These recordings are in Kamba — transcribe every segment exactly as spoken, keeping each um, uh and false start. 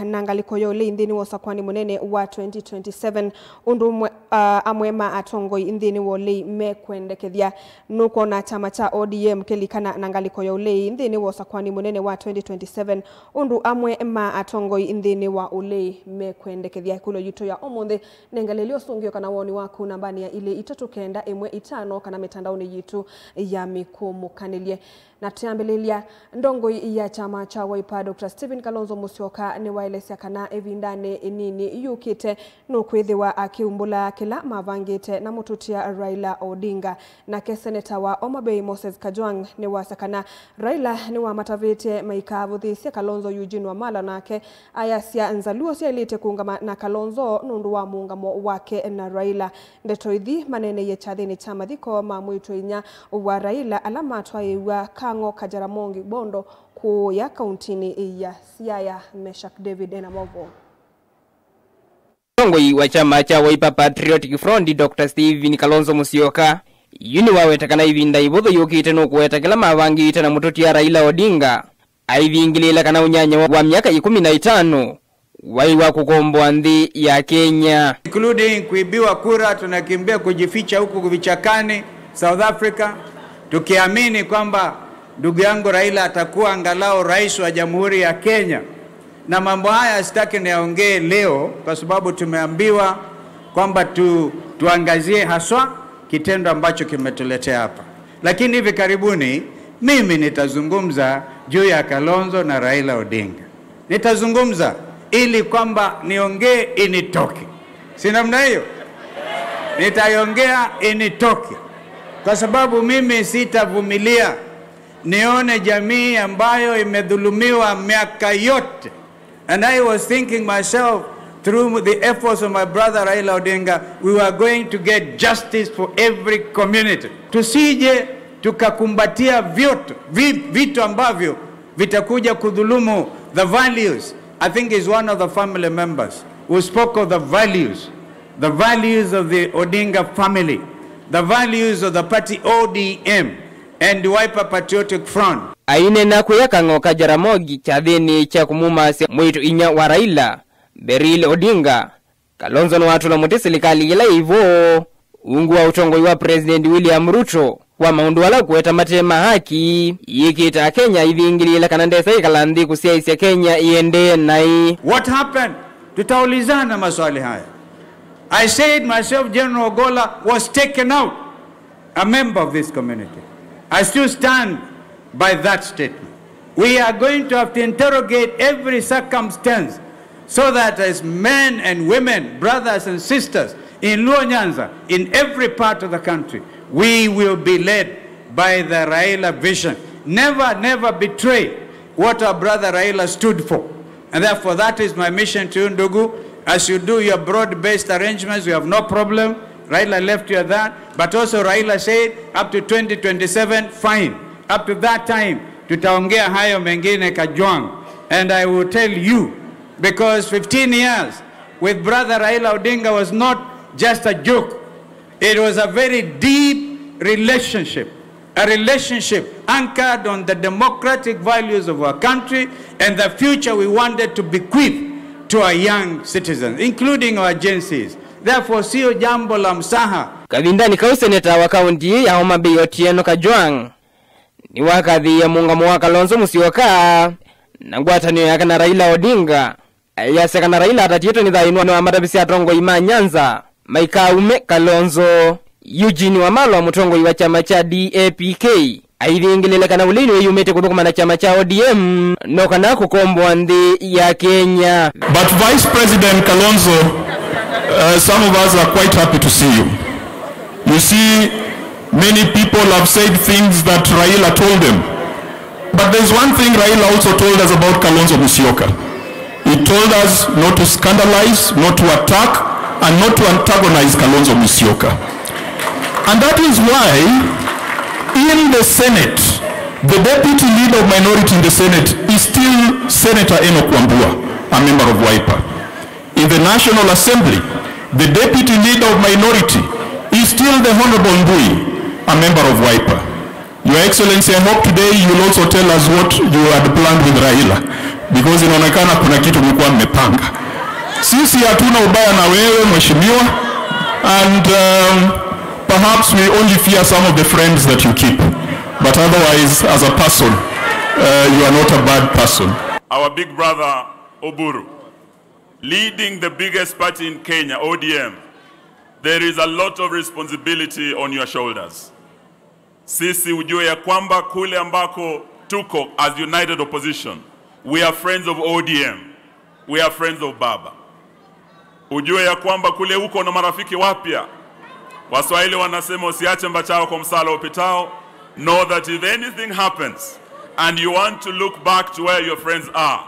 na ngalĩko ya ũlei nthĩnĩ wa ũsakwani mũnene wa twenty twenty-seven, ũndũ ũmwe, ah, amwe ma atongoi nthĩnĩ wa ũlei mekwendekethya. Nũkwona kyama kya O D M kĩlikana na ngalĩko ya ũlei nthĩnĩ wa ũsakwani mũnene wa twenty twenty-seven, ũndũ amwe ma atongoi nthĩnĩ wa ũlei mekwendekethya? Ĩkũlyo yitũ ya ũmũnthĩ, nenga lelĩ ũsũngĩo kana woni waku nambanĩ ya ilĩ itatũ kenda ĩmwe itano kana mĩtandaonĩ yitũ ya mĩkũmũkanĩlye. Na twĩambĩlĩlya, ndongoi ya kyama kya Wiper, Doctor Stephen Kalonzo Musyoka, nĩwaelesya kana ĩvindanĩ ĩnini yũkĩte nũkwĩthĩwa akĩumbũla kĩla mavangĩte na mũtũtia Raila Odinga. Nake seneta wa Homa Bay, Moses Kajwang', nĩwasya kana Raila nĩwamatavĩte maikaavũthĩĩsye Kalonzo. Eugene Wamalwa nake ayasya Nzaluo syaĩlĩte kũũngama na Kalonzo nũndũ wa mũũngamo wake na Raila. Ndeto ithi maneeneie kyathĩnĩ kya mathiko ma mwĩĩtu-a-inyia wa Raila ala matwaĩĩw'a Kang'o ka Jaramogi Bondo kũũya kauntinĩ ya Siaya. Meshack David ena maũvoo. Mũtongoi wa kyama kya Wiper Patriotic Front, Doctor Stephen Kalonzo Musyoka, yu nĩwaweta kana ĩvinda ĩvũthũ yũkĩte nũkũweta kĩla mavangĩte na mũtũtia Raila Odinga, aivingĩlĩĩla kana ũnyanya wa, wa myaka ĩkũmi na ĩtano waĩ wa kũkomboa nthĩ ya Kenya. Including kuibiwa kura, tunakimbia kujificha huku vichakani South Africa, tukiamini kwamba ndugu yangu Raila atakuwa angalau rais wa Jamhuri ya Kenya. Na mambo haya sitaki niyaongee leo kwa sababu tumeambiwa kwamba tu, tuangazie haswa kitendo ambacho kimetuletea hapa. Lakini hivi karibuni mimi nitazungumza juu ya Kalonzo na Raila Odinga. Nitazungumza ili kwamba niongee initoke. Si namna hiyo? Nitaiongea initoke. Kwa sababu mimi sitavumilia nione jamii ambayo imedhulumiwa miaka yote. And I was thinking myself, through the efforts of my brother Raila Odinga, we were going to get justice for every community. Tusije tukakumbatia vyote, vi-, vitu ambavyo vitakuja kudhulumu the values. I think he's one of the family members who spoke of the values, the values of the Odinga family, the values of the party O D M and Wiper Patriotic Front. Aineena kwĩya Kang'o ka Jaramogi kyathĩnĩ kya kũmumasya mwĩĩtu-a-inyia wa Raila, Beryl Odinga, Kalonzo nĩwatũla mũtĩ silikalĩ yĩla yĩ vo ungu wa ũtongoi wa President William Ruto kwa maũndũ ala ũkũweta mate ma haki yĩkĩte Akenya aivingĩlĩĩla kana ndesa ĩkala nthĩ kũsyaĩĩsya Kenya ĩendee naĩ. What happened? Tutaulizana maswali haya. I said myself, General Ogolla was taken out, a member of this community. I still stand by that statement. We are going to have to interrogate every circumstance so that as men and women, brothers and sisters in Luo Nyanza, in every part of the country, we will be led by the Raila vision. Never, never betray what our brother Raila stood for. And therefore, that is my mission to you, Ndugu. As you do your broad-based arrangements, we have no problem. Raila left you at that. But also Raila said, up to twenty twenty-seven, fine. Up to that time, tutaongea hayo mengine, Kajwang'. And I will tell you, because fifteen years with brother Raila Odinga was not just a joke. It was a very deep relationship, a relationship anchored on the democratic values of our country and the future we wanted to bequeath to our young citizens, including our Gen Zs. Therefore, sio jambo la mzaha. Kavindanĩ kau, seneta wa kaunti ya Homa Bay, Otieno Kajwang', nĩwakathĩĩe mũũngamo wa Kalonzo Musyoka na ngwatanĩo yake na Raila Odinga. Ayasya kana Raila atatiĩtwe nĩ thayũ nĩwamatavisye atongoi ma Nyanza maikaume Kalonzo. Eugene Wamalwa, mũtongoi wa kyama kya D A P K, aivingĩlĩĩle kana ũlei nĩwĩyumĩtye kũthũkũma na kyama kya O D M no kana kũkomboa nthĩ ya Kenya. But Vice President Kalonzo, uh, some of us are quite happy to see you. You see, many people have said things that Raila told them. But there's one thing Raila also told us about Kalonzo Musyoka. He told us not to scandalize, not to attack, and not to antagonize Kalonzo Musyoka. And that is why in the Senate, the deputy leader of minority in the Senate is still Senator Enoch Wambua, a member of Wiper. In the National Assembly, the deputy leader of minority is still the Honorable Mbui, a member of Wiper. Your Excellency, I hope today you will also tell us what you had planned with Raila. Because inaonekana kuna kitu mlikuwa mmepanga. Sisi hatuna ubaya na wewe, mheshimiwa, and, um, perhaps we only fear some of the friends that you keep. But otherwise, as a person, uh, you are not a bad person. Our big brother Oburu, leading the biggest party in Kenya, O D M, there is a lot of responsibility on your shoulders. Sisi ujue ya kwamba kule ambako tuko as united opposition, we are friends of O D M, we are friends of Baba. Ujue ya kwamba kule uko na marafiki wapya. Waswahili wanasema, "Usiache mbachao kwa msala upitao." Know that if anything happens and you want to look back to where your friends are,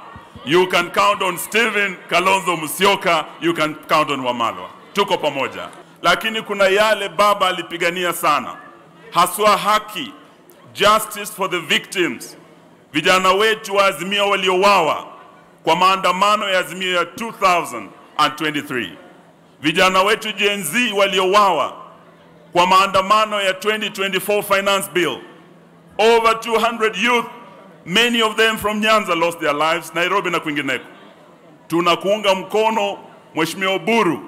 you can count on Stephen Kalonzo Musyoka, you can count on Wamalwa. Tuko pamoja. Lakini kuna yale baba alipigania sana, haswa haki, justice for the victims. Vijana wetu wa Azimio waliouawa kwa maandamano ya Azimio ya two thousand and twenty-three. Vijana wetu Gen Z waliouawa kwa maandamano ya twenty twenty-four Finance Bill. Over two hundred youth, many of them from Nyanza, lost their lives, Nairobi na kwingineko. Tunakuunga mkono, Mheshimiwa Oburu,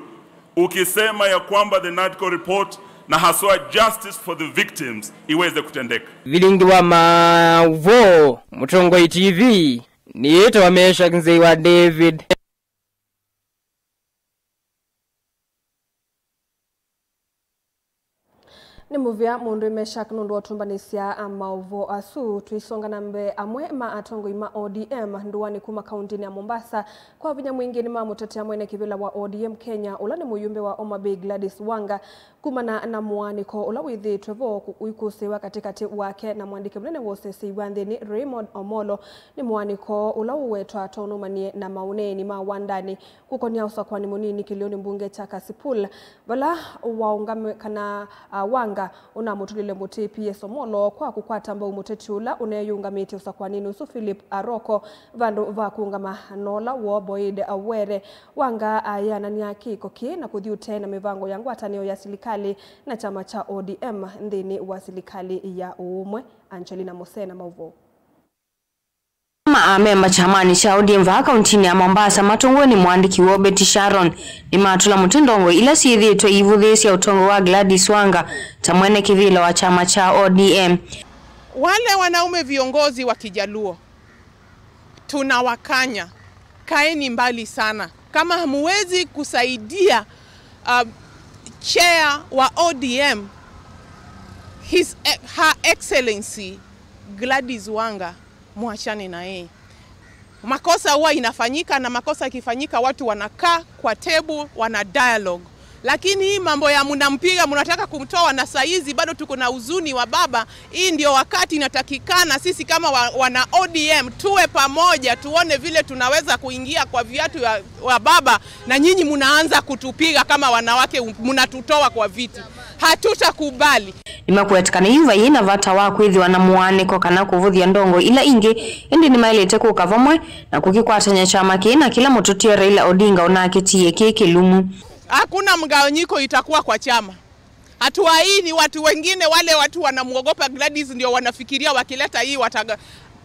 ukisema ya kwamba the NADCO report na haswa justice for the victims iweze kutendeka. Vilingi wa Mauvoo, Mũtongoi T V, nĩĩtawa Meshack Nzei wa David. Nĩ mũvea mũndũ Meshack nũndũ wa ũtũmbanĩsya maũvoo asu. Tũisonga na mbee, amwe ma atongoi ma O D M ndũanĩ kuma kauntinĩ ya Mombasa kwa vinya mwingĩ nĩmamũtetea mwene kĩvĩla wa O D M Kenya, ũla nĩ mũyumbe wa Homa Bay Gladys Wanga, kumana na mũaanĩko ũla wĩthĩĩtwe vo kũ-, ũikũsĩĩwa katĩkatĩ wake na mwandĩki mũnene wa ũseseĩ wa nthĩnĩ Raymond Omolo. Nĩ mũaanĩko ũla ũwetwa ta ũnũmanie na maũneeni ma wandanĩ. Kũkonya ũsakũani mũnini kĩlĩonĩ mbunge kya Kasipul, vala waũngame-, kana, a, Wanga ũnamũtũlile mũtĩ P S Omolo kwa kũkwata mbau mũteti ũla ũneeyũngamĩtye ũsakũaninĩ ũsu, Philip Aroko, vandũ va kũũngama na ũla woo, Boyd Were. Wanga ayĩanany'a kĩko kĩĩ na kũthi ũtee na mĩvango ya ngwatanĩo ya silikalĩ na kyama kya O D M nthĩnĩ wa silikalĩ ya ũũmwe. Angelina Musena, maũvoo. Ma amemba kyamanĩ kya O D M vaa kauntinĩ ya Mombasa, matongoi nĩ mũandĩki woo Betty Sharon, nĩmatũla mũtĩ ndongoi ila syĩthĩĩtwe iivũthĩĩsya ũtongoi wa Gladys Wanga ta mwene kĩvĩla wa kyama kya O D M. Wale wanaume viongozi wa Kijaluo, tunawakanya, kaeni mbali sana. Kama hamuwezi kusaidia, uh, chair wa O D M, His, Her Excellency Gladys Wanga, mwachane na yeye. Makosa huwa inafanyika, na makosa ikifanyika, watu wanakaa kwa table, wana dialogue. Lakini hii mambo ya mnampiga, mnataka kumtoa, na saa hizi bado tuko na huzuni wa baba. Hii ndio wakati inatakikana sisi kama wa-, wana O D M tuwe pamoja, tuone vile tunaweza kuingia kwa viatu ya, wa baba, na nyinyi mnaanza kutupiga kama wanawake, mnatutoa kwa viti. Hatutakubali. Nĩmakwetĩkana yu vaiĩ na vata wa kwĩthĩwa na mũaanĩko kana kũvũthya ndongoi ila ingĩ, ĩndĩ nĩmaĩlĩte kũka vamwe na kũkĩkwatany'a kyama kĩĩ na kĩla mũtũtie Raila Odinga ũnakĩtie kĩ kĩlumu. Hakuna mgawanyiko itakuwa kwa chama. Hatua hii ni watu wengine, wale watu wanamwogopa Gladys ndio wanafikiria wakileta hii wataga-,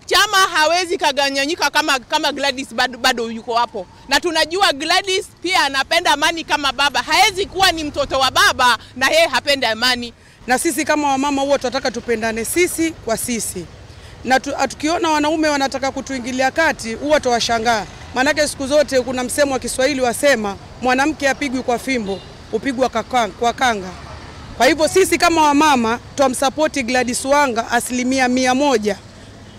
chama hawezi kaganyanyika kama, kama Gladys bado, bado yuko hapo. Na tunajua Gladys pia anapenda amani kama baba. Hawezi kuwa ni mtoto wa baba na yeye hapende amani. Na sisi kama wamama huwa tunataka tupendane sisi kwa sisi. Na tu-, tukiona wanaume wanataka kutuingilia kati, huwa twawashangaa. Maanake siku zote kuna msemo wa Kiswahili wasema, "Mwanamke hapigwi kwa fimbo, hupigwa kwa kang-, kwa kanga." Kwa hivyo sisi kama wamama, twamsapoti Gladys Wanga asilimia mia moja.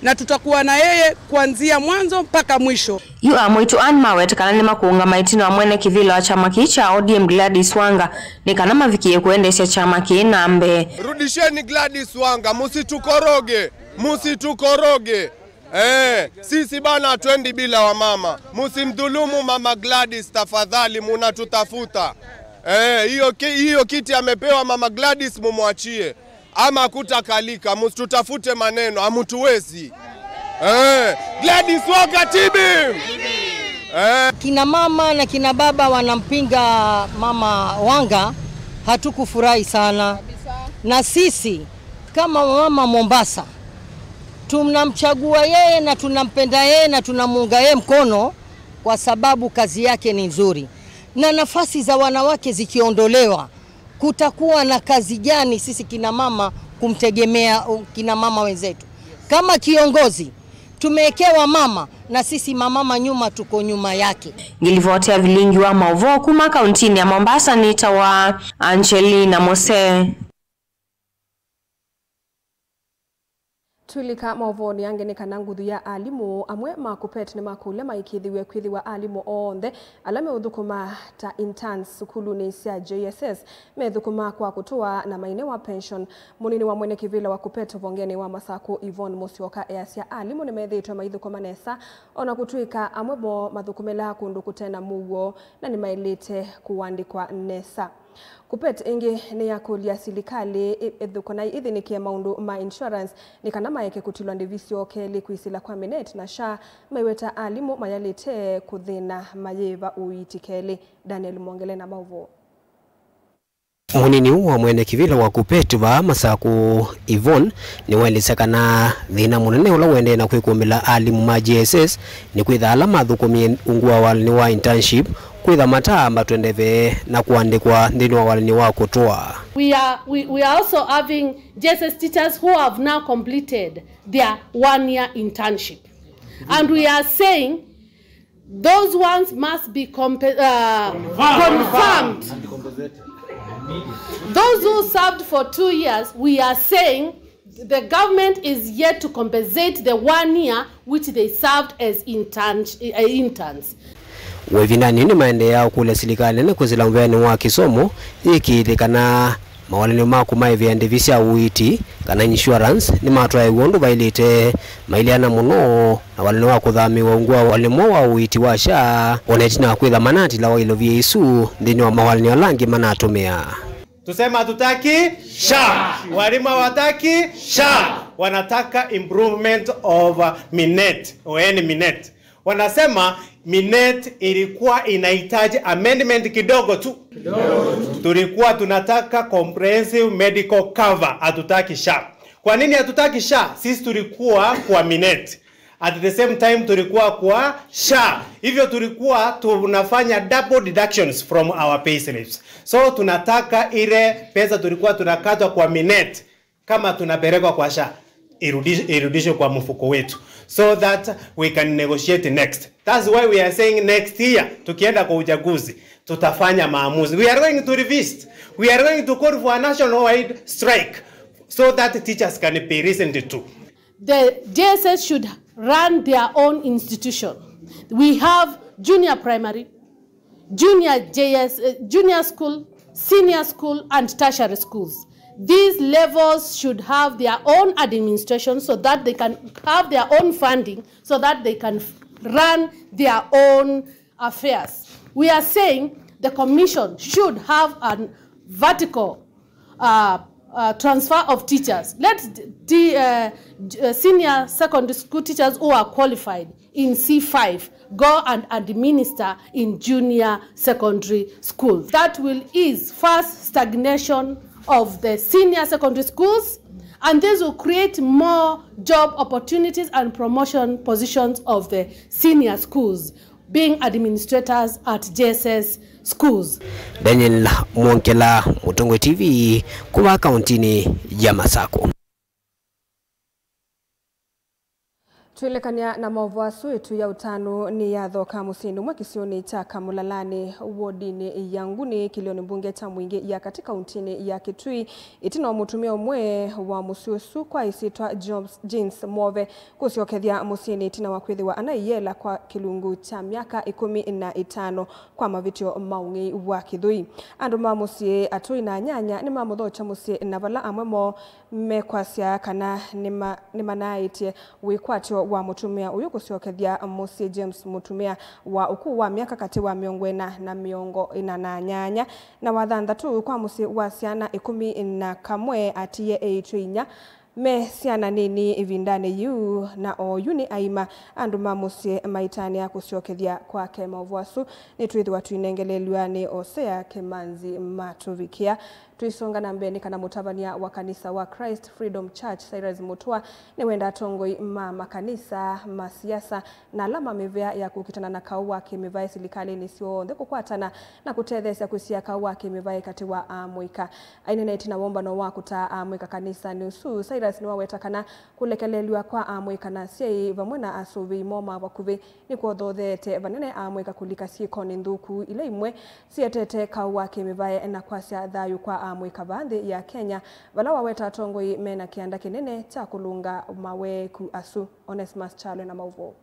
Na tutakuwa na yeye kuanzia mwanzo mpaka mwisho. Yu amwĩtu aa nĩmaweta kana nĩmakũũngama ĩtina wa mwene kĩvĩla wa kyama kĩĩ kya O D M Gladys Wanga nĩ kana mavikĩe kũendeesya kyama kĩĩ na mbee. Rudisheni Gladys Wanga, msitukoroge, msitukoroge. Eh, sisi bana hatuendi bila wamama. Msimdhulumu mama Gladys tafadhali, munatutafuta. Eh, hiyo ki-, hiyo kiti amepewa mama Gladys mumwachie. Ama kutakalika, msitutafute maneno, hamutuwezi. Eh, Gladys Wanga T B! Eh. Kina mama na kina baba wanampinga mama Wanga, hatukufurahi sana. Na sisi kama mama Mombasa, Tunamchagua yeye na tunampenda yeye na tunamuunga yeye mkono kwa sababu kazi yake ni nzuri. Na nafasi za wanawake zikiondolewa, kutakuwa na kazi gani sisi kina mama kumtegemea, uh, kina mama wenzetu? Kama kiongozi, tumewekewa mama na sisi mamama nyuma tuko nyuma yake. Ngilivoti ya vilingi wa mauvoo kuma kauntinĩ ya Mombasa nĩtawa Angelina Mose. Twĩlika maũvoonĩ angĩ nĩ kana nguthu ya alimũ amwe ma KUPPET nĩmakũlya maĩkĩĩthĩw'e kwĩthĩwa alimũ onthe ala meũthũkũma ta interns sukulunĩ sya J S S methũkũmaa kwa kũtũa na mainewa pension. Mũnini wa mwene kĩvĩla wa KUPPET ũvongenĩ wa Masakũ, Yvonne Mũsyoka, easya alimũ nĩmethĩĩtwe maithũkũma nesa, o na kũtw'ĩka amwe moo mathũkũmĩlaa kũndũ kũte na mũuo na nĩmaĩlĩte kũandĩkwa nesa. KUPPET ĩngĩ nĩyakũlya silikalĩ ĩ-, ĩthũkũ na ĩthĩnĩkĩe maũndũ ma insurance nĩ kana maeke kũtilwa ndĩvi syoo kelĩ kwĩsĩla kwa Minet na SHA, maiweta alimũ mayalĩte kũthĩna mayĩĩva ũiiti kelĩ. Daniel Mwongele na maũvoo. Mũnini wa mwene kĩvĩla wa KUPPET vaa Masakũ, Yvonne, nĩwaelesya kana thĩna mũnene ũla ũendee na kwĩkũmĩla alimũ ma J S S nĩ kwĩtha ala mathũkũmie ungu wa walani wa internship kwĩtha mataambatwe ndeve na kũandĩkwa nthĩnĩ wa walani wa kũtũa. We are, we, we are also having J S S teachers who have now completed their one year internship. And we are saying those ones must be compe-, uh, confirmed. Those who served for two years, we are saying the government is yet to compensate the one year which they served as intern-, uh, interns. Ĩvindanĩ nĩmaendeea ũkũlya silikalĩ nene kwĩsĩla mũvĩanĩ wa kĩsomo yĩkĩĩthye kana mawalany'o ma kũmaĩvĩa ndĩvi sya ũiiti kana insurance nĩmatwaĩwe ũndũ vaĩlĩte, maileana mũno na walany'o wa kũthamĩĩwa ungu wa walany'o wa ũiiti wa SHA, o na ĩtina wa kwĩtha manatilawa ilovia isu nthĩnĩ wa mawalany'o ala angĩ manatũmĩaa. Tusema hatutaki SHA. Walimu hawataki SHA. Wanataka improvement of, uh, Minet, or any Minet. Wanasema Minet ilikuwa inahitaji amendment kidogo tu. Kidogo tu. Tulikuwa tunataka comprehensive medical cover, hatutaki SHA. Kwa nini hatutaki SHA? Sisi tulikuwa kwa Minet. At the same time tulikuwa kwa SHA. Hivyo tulikuwa tunafanya double deductions from our payslips. So tunataka ile pesa tulikuwa tunakatwa kwa Minet kama tunapelekwa kwa SHA, irudi-, irudishwe kwa mfuko wetu so that we can negotiate next. That's why we are saying next year, tukienda kwa uchaguzi, tutafanya maamuzi. We are going to revisit. We are going to call for a national wide strike so that teachers can be listened to. The J S S should run their own institution. We have junior primary, junior J S, uh, junior school, senior school, and tertiary schools. These levels should have their own administration so that they can have their own funding, so that they can f-, run their own affairs. We are saying the commission should have a vertical, uh, uh, transfer of teachers. Let the, uh, j-, uh, senior secondary school teachers who are qualified in C five go and administer in junior secondary schools. That will ease first stagnation of the senior secondary schools, and this will create more job opportunities and promotion positions of the senior schools being administrators at J S S schools. Daniel Mwongela, Mũtongoi T V, kuma kauntinĩ ya Masakũ. Twĩlekany'a na maũvoo asu, ĩtu ya ũtanu nĩyathoka mũsyĩnĩ ũmwe kĩsionĩ kya Kamũlalanĩ, wodinĩ ya Nguni, kĩlĩonĩ mbunge kya Mwingĩ ya katĩ kauntinĩ ya Kitui, ĩtina wa mũtumĩa ũmwe wa mũsyĩ ũsu kwa ĩsyĩtwa Jobs-, James Mwove kũsyokethya mũsyĩnĩ ĩtina wa kwĩthĩwa anaĩ yela kwa kĩlungu kya myaka ĩkũmi na ĩtano kwa mavĩtyo ma ũng'ei wa kĩthũi. Andũ ma mũsyĩ, atũi na anyanya, nĩmamũthokya mũsyĩ, na vala amwe moo mekwasya kana nĩma-, nĩmanaaĩtye wĩkwatyo wa mũtumĩa ũyũ kũsyokethya mũsyĩ James, mũtumĩa wa ũkũũ wa myaka katĩ wa mĩongo ĩna na mĩongo ĩna na nyanya na wa thanthatũ kwa mũsyĩ wa syana ĩkũmi na kamwe, atiie eĩtw'e inya Me syana nini ĩvindanĩ yĩu, na oyu nĩ aima. Andũ ma mũsyĩ maitanĩa kũsyokethya kwake maũvoo asu, nĩtwĩthĩwa twinengelelw'a nĩ Hosea Kĩmanzi Matũvikĩa. Tũisonga na mbee, nĩ kana mũtavany'a wa kanisa wa Christ Freedom Church, Cyrus Mutua, nĩwenda atongoi ma makanisa, ma siasa, na ala ma mĩvĩa ya kũkitana na kaũ wa kĩmĩvaĩ silikalĩnĩ syonthe kũkwatana na kũtetheesya kwĩsĩĩa kaũ wa kĩmĩvaĩ katĩ wa amũika. Aineenete na wũmbano wa kũtaa amũika kanisanĩ ũsu, Cyrus nĩwaweta kana kũlekelelw'a kwa amũika na asyai vamwe na asũvĩi moo ma vakuvĩ nĩkwothotheete vanene amũika kũlika syĩkonĩ nthũku ila imwe sietete kaũ wa kĩmĩvaĩ na kwasya thayũ kwa amũika vaa nthĩ ya Kenya, vala waweta atongoi mena kĩanda kĩnene kya kũlũnga maweeku asu. Onesmus Kyalo na maũvoo.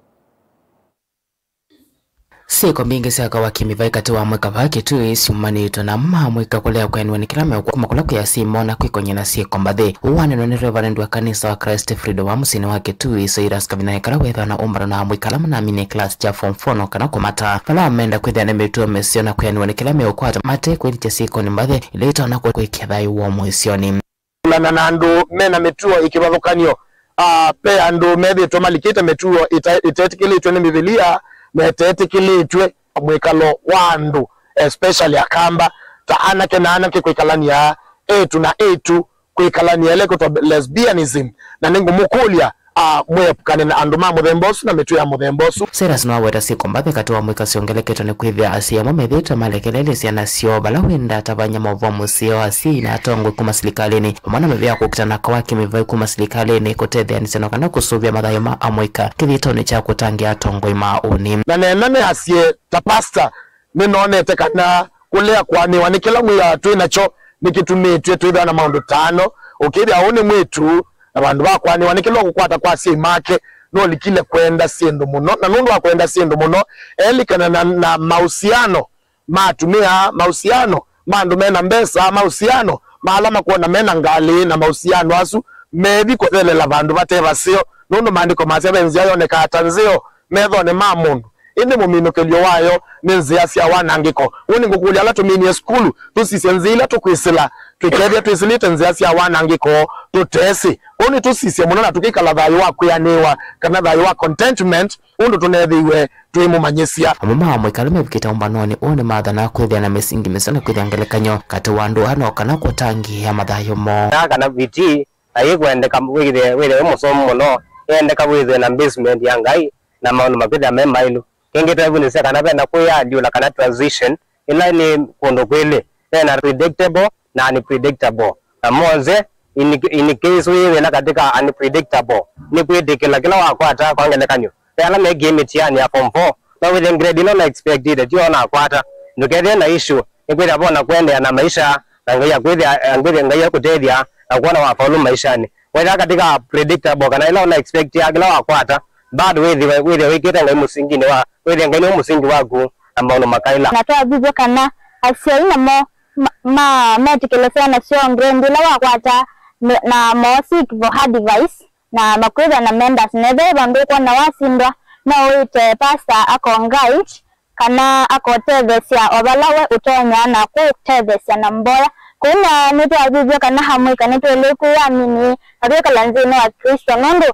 Syĩko mbingĩ sya kaũ wa kĩmĩvaĩ katĩ wa amũika vaa Kitui syumanĩtwe na amwe ma amũika kũlea kwĩanĩwa nĩ kĩla meũkwata kuma kũla kwĩ asyai moo na kwĩkony'a na syĩko mbathĩ. Ũũ wanenwa nĩ Reverend wa kanisa wa Christ Freedom wa mũsyĩnĩ wa Kitui, Cyrus, kavindanĩ kala weethĩwa na ũmbano na amũika ala manaminie class kya form four no kana kũmataa, vala wamenda kwĩthĩa nĩ mĩtuo mĩseo na kwĩanĩwa nĩ kĩla meũkwata mate kwĩlikya syĩkonĩ mbathĩ ila itonya kwĩkĩa thayũ woo mũisyonĩ. Kũlana na andũ me na mĩtuo ĩkĩvathũkany'o. Ah, ve andũ methĩĩtwe malikĩte mĩtuo ĩta-, ĩtetĩkĩlĩtw'e nĩ Mbivilia na ĩtetĩkĩlĩtw'e mwĩkalo wa andũ, especially Akamba, ta anake na anake kwĩkalany'a, ĩtu na ĩtu kwĩkalany'a, ĩla ĩkwĩtwa lesbianism, na nĩngũmũkũlya, ah, mwĩepukane na andũ ma mũthemba ũsu na mĩtuo ya mũthemba ũsu. Cyrus nĩwaweta syĩko mbathĩ katĩ wa amũika syongeleketwe nĩ kwĩthĩa asyai amwe methĩĩtwe malekelelye syana syoo vala wenda atavany'a maũvoo mũseo, asyai na atongoi kuma silikalĩnĩ, vamwe na mĩvĩa ya kũkitana na kaũ wa kĩmĩvaĩ kuma silikalĩnĩ kũtetheanĩsya na kana kũsũvĩa mathayũ ma amũika kĩthitoonĩ kya kũtangĩĩa atongoi ma ũnĩ. Na neena nĩasye ta pastor, nĩnonete kana kũlea kũanĩwa nĩ kĩla mwĩaa twĩ nakyo nĩkĩtumĩtw'e twĩthĩwa na maũndũ ta ano. Ũkĩthĩa ũũ nĩ mwĩĩtu, na vandũ va kũanĩwa nĩ kĩla ũkũkwata kwa asyai make, nũlikile kwenda syĩndũ mũno, na nũndũ wa kwenda syĩndũ mũno, elikana na, na mahusiano ma atumĩa, mahusiano ma andũ mena mbesa, mahusiano ma ala makwona mena ngalĩ, na mahusiano asu methi kũthelela vandũ vate vaseo, nũndũ maandĩko masya ve nzĩa yonekaa ta nzeo methonĩ ma mũndũ, ĩndĩ mũminũkĩlyo wayo nĩ nzĩa sya wanangĩko. Ũu nĩngũkũlya ala tũminie sukulu tũsisye nzĩa ila tũkwĩsĩla, tũikethĩa twĩsĩlĩte nzĩa sya wanangĩko tũtesĩ. Kwoou nĩtũsisye mũno na tũkĩkala thayũ wa kwĩanĩwa, kana thayũ wa contentment, ũndũ tũneethĩiwe tũimũmanyĩsya. Amwe ma amũika ala mevikĩte ũmbanonĩ ũũ nĩmathanaa kwĩthĩa na mĩsingi mĩseo na kwĩthĩa ngelekany'o katĩ wa andũ aa no kana kũtangĩĩa mathayũ moo. Na kana viti na yĩkwendeka wĩthĩe, wĩthĩe wĩ mũsomu mũno, yendeka wĩthĩe na basement ya Ngai, na maũndũ makwĩthĩa me maĩlu. Kĩngĩ twevunisya kana vena kwĩalyũla kana transition, ĩla nĩ kũndũ kwĩlĩ, vena predictable na unpredictable. Na monthe, in, in case wĩ thĩna katika unpredictable, nĩ kwĩtĩkĩla kĩla wakwata. Kwa ngelekany'o, ve ala mekĩe mĩtiani ya form four, no wĩthĩe grade ĩla ũna expectĩte tiyo ũnakwata. Ndũkethĩe na issue, nĩkwĩthĩa vona kũendeea na maisha, na Ngai akwĩthĩa, akwĩthĩa Ngai akũtethya na kwona wafaulu maishanĩ. Wethĩa katika predictable kana ĩla ũna expectia kĩla wakwata, bado wĩthĩwe, wĩthĩwe wĩkĩte Ngai mũsinginĩ wa, wĩthĩe Ngai nĩwe mũsingi waku na maũndũ makaĩla. Na twavithya kana asyai namo ma, ma, metĩkĩle syana syoo grade ĩla wakwata, me, na moo seek for advice, na makwĩthwa na mentors. Nethĩwa vandũ ũkwona wasindwa, no ũĩte pastor ako guide kana akotetheesya o vala we ũtonya na kũtetheesya na mboya. Kwoou nĩtwavithw'a kana amũika nĩtwaĩle kwĩyamini na twĩkala nthĩnĩ wa Klĩsto, nũndũ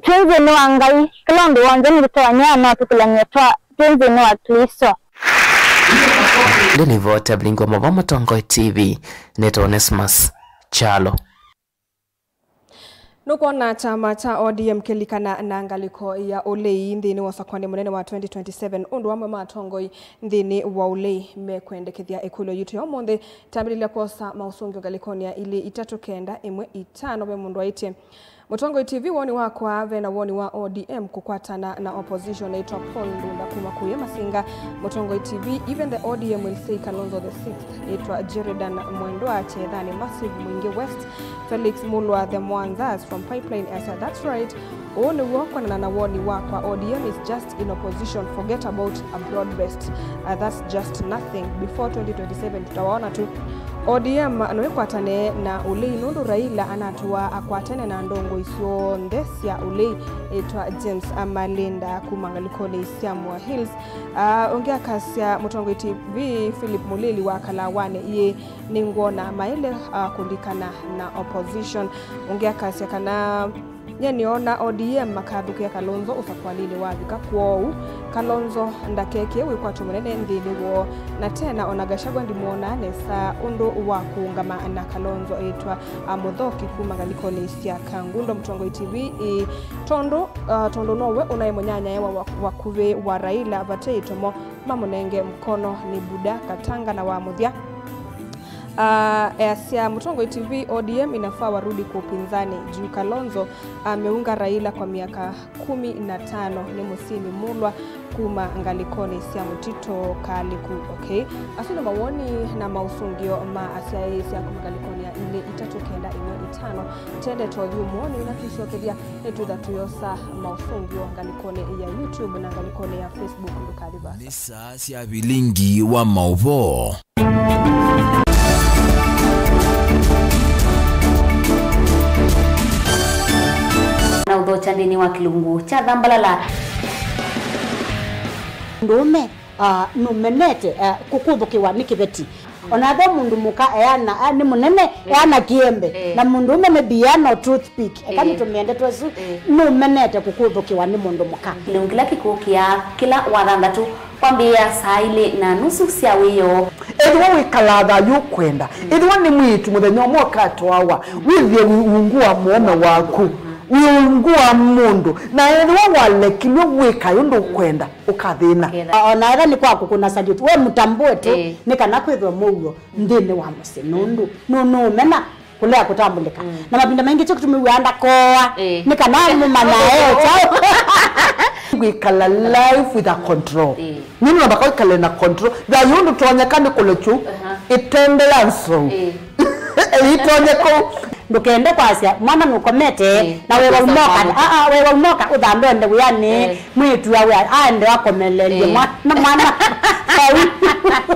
twĩ nthĩnĩ wa Ngai, kĩla ũndũ w'onthe nĩtũtonya no twĩkĩlany'e twa twĩ nthĩnĩ wa Klĩsto. Nĩ livoti ya Vilingi wa Maũvoo Mũtongoi T V, nĩtawa Onesmus Kyalo. Nũkwona kyama kya O D M kĩlikana na ngalĩko ya ũlei nthĩnĩ wa ũsakũani mũnene wa twenty twenty-seven, ũndũ amwe ma atongoi nthĩnĩ wa ũlei mekwendekethya ĩkũlyo yitũ ya ũmũnthĩ? Tambĩlĩlya kwosa maũsũngĩo ngalĩkonĩ ya ilĩ itatũ kenda ĩmwe itano. Ve mũndũ aĩtye, Mũtongoi T V, woni wakwa, ve na woni wa O D M kũkwatana na opposition ĩtwa Paul Ndunda kuma Kuya Masinga. Mũtongoi T V, even the O D M will say Kalonzo the sixth. Ĩtwa Jeridan Mwendwa, Kyethanĩ Massive, Mwingĩ West. Felix Mulwa the Mwanzas from Pipeline asya, "That's right. Ũũ nĩw'o kwanana na woni wakwa, O D M is just in opposition, forget about a broad based. Uh, that's just nothing. Before twenty twenty-seven tũtawaona tu." O D M no ĩkwatane na ũlei nũndũ Raila anatũaa akwatene na ndongo Isyonthe sya ũlei ĩtwa James Amalinda kuma ngalĩkonĩ sya Moa Hills. Ah, ũngĩ akasya, Mũtongoi T V, Philip Mũlili wa Kalawanĩ, ĩĩ, nĩngwona maĩle, ah, kũlikana na opposition. Ũngĩ akasya kana, nye nĩona O D M makathũkĩa Kalonzo ũsakwalinĩ wavika, kwoou Kalonzo ndakekĩe wĩkwatyo mũnene nthĩnĩ woo. Na tena ona Gachagua ndimwonaa nesa ũndũ wa kũũngama na Kalonzo ĩtwa a Mũthoki kuma ngalĩkonĩ sya Kangundo. Mũtongoi T V, ĩĩ, tondũ, ah, tondũ nowe ũnaĩ mũnyanyae wa, wa vakuvĩ wa Raila, vate ĩtomo mamũnenge mkono nĩ Buda Katanga na wa mũthya. Ah, easya Mũtongoi T V, O D M inafaa warudi kwa upinzani juu Kalonzo ameunga Raila kwa miaka kumi na tano, nĩ mũsyĩnĩ mũlwa kuma ngalĩkonĩ sya Mũtito Kalĩku. Okay. Asu nĩ mawoni na maũsũngĩo ma asyaĩĩsya kuma ngalĩkonĩ ya ilĩ itatũ kenda ĩmwe itano. Tende tothyũmũonĩ ũla tũsyokethya nĩtwĩtha tũyosa maũsũngĩo ngalĩkonĩ ya YouTube na ngalĩkonĩ ya Facebook. Ndũkathi vasa. Nĩ saa sya vilingi wa maũvoo. Na ũthokya nthĩnĩ wa kĩlungu kya Thambalala. Mũndũũme, ah, nũmenete, ah, kũkũthũkĩwa nĩ kĩveti. Ona ethwa mũndũ mũka eana, ah, nĩ mũnene, eh, eana kĩembe. Eh. Na mũndũũme maybe eana o toothpick. Eka, eh, nĩtũmĩe ndeto ĩsu, eh, nũmenete kũkũthũkĩwa nĩ mũndũ mũka. Kĩlungu kĩla kĩkũkĩa kĩla wathanthatũ kwambĩĩa saa ilĩ na nusu sya wĩoo. Ethĩwa wĩkalaa thayũ ũkwenda, ethĩwa nĩ mwĩĩtu mũthenya ũmwe ũkatwawa, wĩthĩe wĩ ungu wa mũũme waku, wĩ ungu wa mũndũ, na ethĩwa walekilw'e wĩkae ũndũ ũkwenda, ũkathĩna. Ketha. O-, ona ethwa nĩ kwa kũkũna salute, we mũtambũe tu, ĩĩ, nĩ kana kwĩthwe mũuo nthĩnĩ wa mũsyĩ, nũndũ nũ-, nũũmena kũlea kũtambũlĩka. Mm. Na mavinda maingĩ kyo kĩtũmĩw'aa ndakoa, ĩĩ, nĩ kana mũmanya e kyaũ. Wĩkala life with a control. Ĩĩ. Nĩ namba kwĩkala na control. Thayũ ndũtonyeka nĩ kũlekyu, aha, ĩtende ya nzou. Ĩĩ. Ĩitonye kũu. Ndũkende kwasya mwana nũkomete, ĩĩ, na wewa ũkosa umoka, kwamũka. Aa, wewa umoka ũthambe ende wĩanĩ, ĩĩ, mwĩĩtu awe aende akomeleelye, ĩĩ, mwa-, na mwana vau.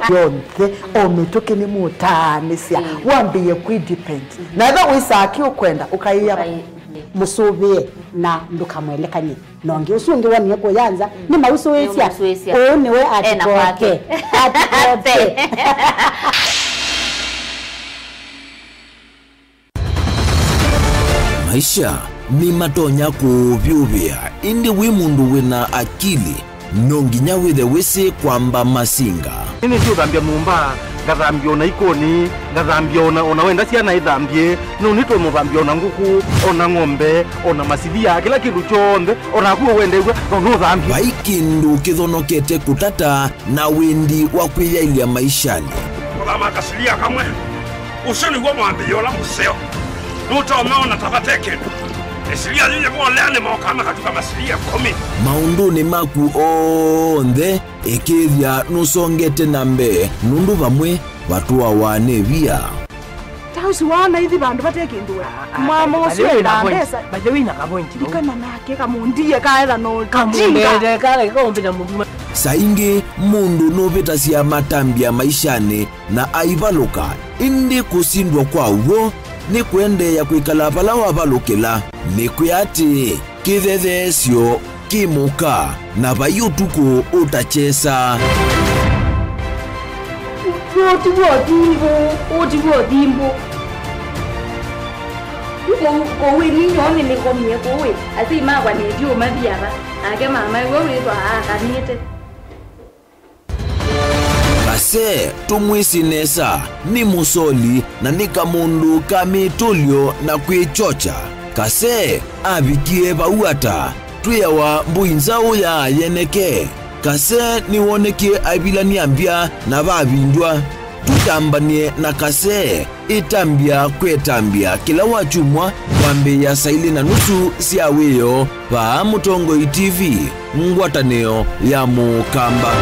Yonthe, o mĩtũkĩ nĩmũtaanĩsya, ĩĩ, wambĩĩe kwĩ depend. Mhm. Na ethwa wĩsaa kĩ ũkwenda, ũkaĩa, ũkaĩ-, ĩĩ, mũsũvĩe na ndũkamwelekany'e. Na ũngĩ ũsu ũngĩ wonie kũya nza, mm, nĩmausũĩsya. Nĩũmũsũĩsya. Ũũ nĩwe, ena atikoke kwake. Atikoke. Maisha nĩmatonya kũũvyũvĩa, ĩndĩ wĩ mũndũ wĩna akili, no nginya wĩthe wĩsĩ kwamba masinga. Nĩnĩsĩ ũthambya nyũmba, ngathambya ona ikoni, ngathambya ona, ona wenda syana ithambye, no nĩtũmũthambya ona ngũkũ, ona ng'ombe, ona masilia, kĩla kĩndũ kyonthe, ona naku ũwendew'a, no nũthambye. Vai kĩndũ kĩthonokete kũtata na wendi wa kwĩyaĩlya maishanĩ. Kũthama kasilia kamwe, ũsu nĩw'o mwambĩĩo ũla mũseo. Nũtonya ona ta vate kĩndũ. Ĩsilia yĩyĩ volea nĩmokaa makatuka masilia ĩkũmi. Maũndũnĩ maku onthe, ĩkĩĩthya nũsongete na mbee, nũndũ vamwe vatũawa nĩ via. Ta ũsu wana ithi vandũ vate kĩndũ we. Ah, ah, mwamo by the ũsu way, enda wĩna point. Mbesa. By the way, wĩna ka point vau. Ikana nake kamũndie kaetha no kamũndie kale kaumbĩta mũndũ. Saa ingĩ mũndũ nũvĩtasya matambya maishanĩ na aivalũka, ĩndĩ kũsindwa kwa w'o nĩ kũendeea kwĩkala vala wavalũkĩla. Nĩkwĩa atĩĩ, kĩthetheesyo kĩ mũka, na vai ũtukũ ũtakyesa. Ũũ ti w'o thimbũ, ũũ ti w'o thimbũ. Yu kũu, kũu ĩninyo nĩnĩkomie kũu ĩ, asyai makwa nĩndiũmathi ava, nake mama ĩwe wĩthwa aakanĩte. Kase, tũmwĩsĩ nesa, nĩ mũsoli na nĩ kamũndũ ka mĩtũlyo na kwĩkyokya. Kase avikie vau ata? Twĩawa mbũi nzaũ ya yeneke. Kase nĩwonekie aivilany'a mbya na vavindw'a. Tũtambany'e na Kase. Ĩtambya kwĩ ĩtambya kĩla wakyumwa kwambĩĩa saa ilĩ na nusu sya wĩoo vaa Mũtongoi T V, ngwatanĩo ya Mũkamba.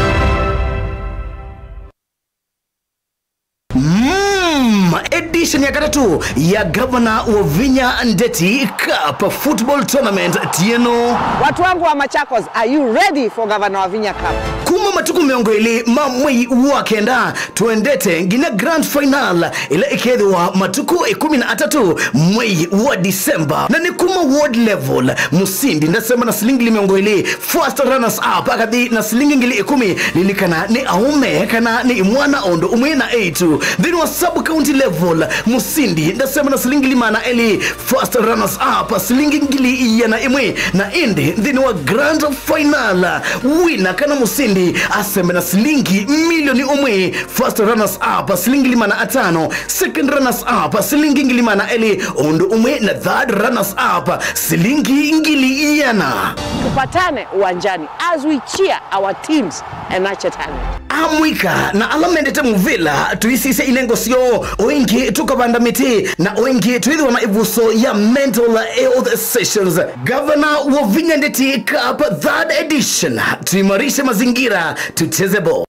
Mm, edition Nĩ ya katatũ ya Gavana Wavinya Ndeti Cup Football Tournament tieno. Watu wangu wa Machakos, are you ready for Gavana Wavinya Cup? Kuma matukũ mĩongo ĩlĩ ma mwei wa kenda, twendete nginya grand final ĩla ĩkethĩwa matukũ ĩkũmi na atatũ mwei wa December. Na nĩ kuma ward level, mũsindi ndasema na silingi ngili mĩongo ĩlĩ, first runners up akathi na silingi ngili ĩkũmi. Lilikana nĩ aũme kana nĩ imwana o ũndũ ũmwe na eĩtu. Nthĩnĩ wa sub county level, mũsindi ndasema na silingi ngili maana elĩ, first runners up silingi ngili iana ĩmwe, na ĩndĩ nthĩnĩ wa grand final, wina kana mũsindi asembe na silingi milioni ũmwe, first runners up silingi ngili maana atano, second runners up silingi ngili maana elĩ, ũndũ ũmwe na third runners up silingi ngili iana. Tupatane uwanjani as we cheer our teams and nurture talent. Amũika na ala mendete mũvĩla, tũisisya inengo syoo, o ĩngĩ tũkavanda mĩtĩ, na o ĩngĩ twĩthĩwa na ĩvuso ya mental health sessions. Gavana Wavinya Ndeti Cup third edition, tuimarishe mazingira, tucheze ball.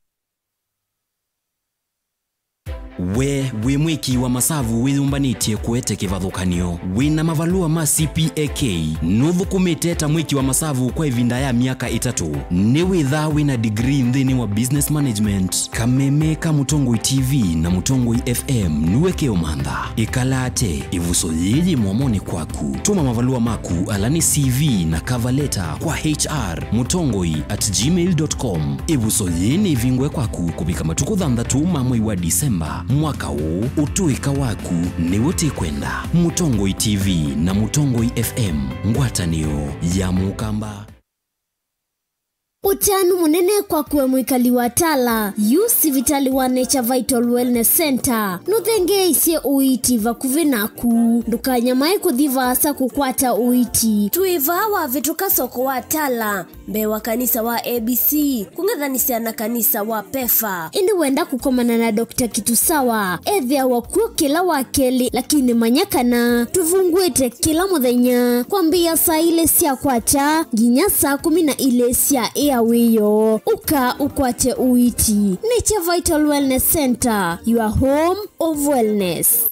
We wĩ mwĩki wa masavu wĩyũmbanĩtye kũete kĩvathũkany'o? Wĩ na mavalũa ma C P A K? Nũthũkũmĩte ta mwĩki wa masavu kwa ĩvinda ya myaka ĩtatũ? Nĩwĩthaa wĩ na degree nthĩnĩ wa business management? Kameme ka Mũtongoi T V na Mũtongoi F M nĩwe keũmantha. Ĩkala ate, ĩvuso yĩĩ yĩ mũomonĩ kwaku. Tũma mavalũa maku, ala nĩ C V na cover letter, kwa H R mũtongoi at gmail dot com. Ĩvuso yĩĩ nĩ ĩvingũe kwaku kũvika matukũ thanthatũ ma mwei wa Disemba mwaka ũũ. Ũtũĩka waku nĩw'o tĩkwenda. Mũtongoi T V na Mũtongoi F M, ngwatanĩo ya Mũkamba. Ũtanu mũnene kwaku we mwĩkali wa Tala. Yu sivitalĩ wa Nature Vital Wellness Center nũthengeeisye ũiiti vakuvĩ naku. Ndũkanyamae kũthi vaasa kũkwata ũiiti. Twĩ vaa wavĩtũka soko wa Tala, mbee wa kanisa wa A B C, kũng'ethanĩsya na kanisa wa Pefa. Ĩndĩ wenda kũkomana na Doctor Kitusawa, ethĩawa kw'o kĩla wa kelĩ, lakini manya kana tũvungũĩte kĩla mũthenya kwambĩĩa saa ilĩ sya kwakya nginya saa kũmi na ilĩ sya ĩa wĩoo. Ũka ũkwate ũiiti. Nature Vital Wellness Center, your home of wellness.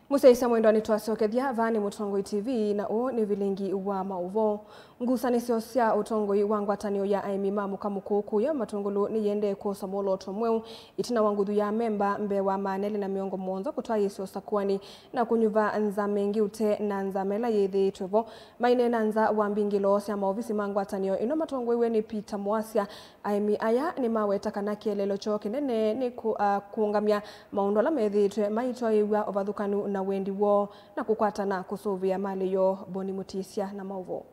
Mũsyaĩĩsya mwendwa, nĩtwasokethya. Vaa nĩ Mũtongoi T V na ũũ nĩ vilingi wa maũvoo. Ngusanĩsyo sya ũtongoi wa ngwatanĩo ya aĩmi ma mũka mũkũũ kũya Matũngũlũ nĩiendee kwosa mwolooto mweũ ĩtina wa nguthu ya amemba mbee wa maana elĩ na mĩongo mũonza kũtwaĩĩsya ũsakũani na kũnyuva nzama ĩngĩ ũtee na nzama ĩla yĩthĩĩtwe vo. Maineena nza wa mbingĩlo sya maovisi ma ngwatanĩo ĩno matongoew'e nĩ Peter Mwasya, aĩmi aya nĩmaweta kana kĩeleelo kyoo kĩnene nĩ kũ-, a, kũũngamya maũndũ ala methĩĩtwe maitwaĩĩw'a ũvathũkanu na wendi woo na kũkwatana kũsũvĩa malĩ yoo. Boni Mũtisya na maũvoo.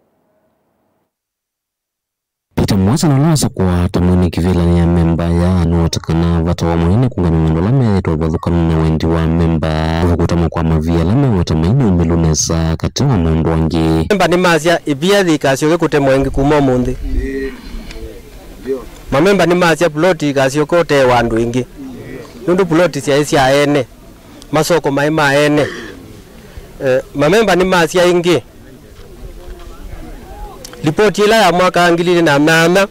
Peter Mwasya, na ũla wasakũa ta mwene kĩvĩla nĩ amemba aya, nĩweta kana vata wa mwanya nĩ kũũngamya maũndũ ala methĩĩtwe ũvathũkanu na wendi wa amemba, kũtama kwa mavia ala meweta mai na ũmĩlu nesa katĩ wa maũndũ angĩ. Amemba nĩmasya ĩvia yĩikasyoke kũtemwa ĩngĩ kuma ũmũnthĩ. Mamemba nĩmasya puloti ikasyoka ũteewa andũ ĩngĩ, nũndũ puloti syaĩ sya ene, masoko maĩ ma ene. Eh, mamemba nĩmasya ĩngĩ, lipoti ĩla ya mwaka wa ngili ilĩ na nyanya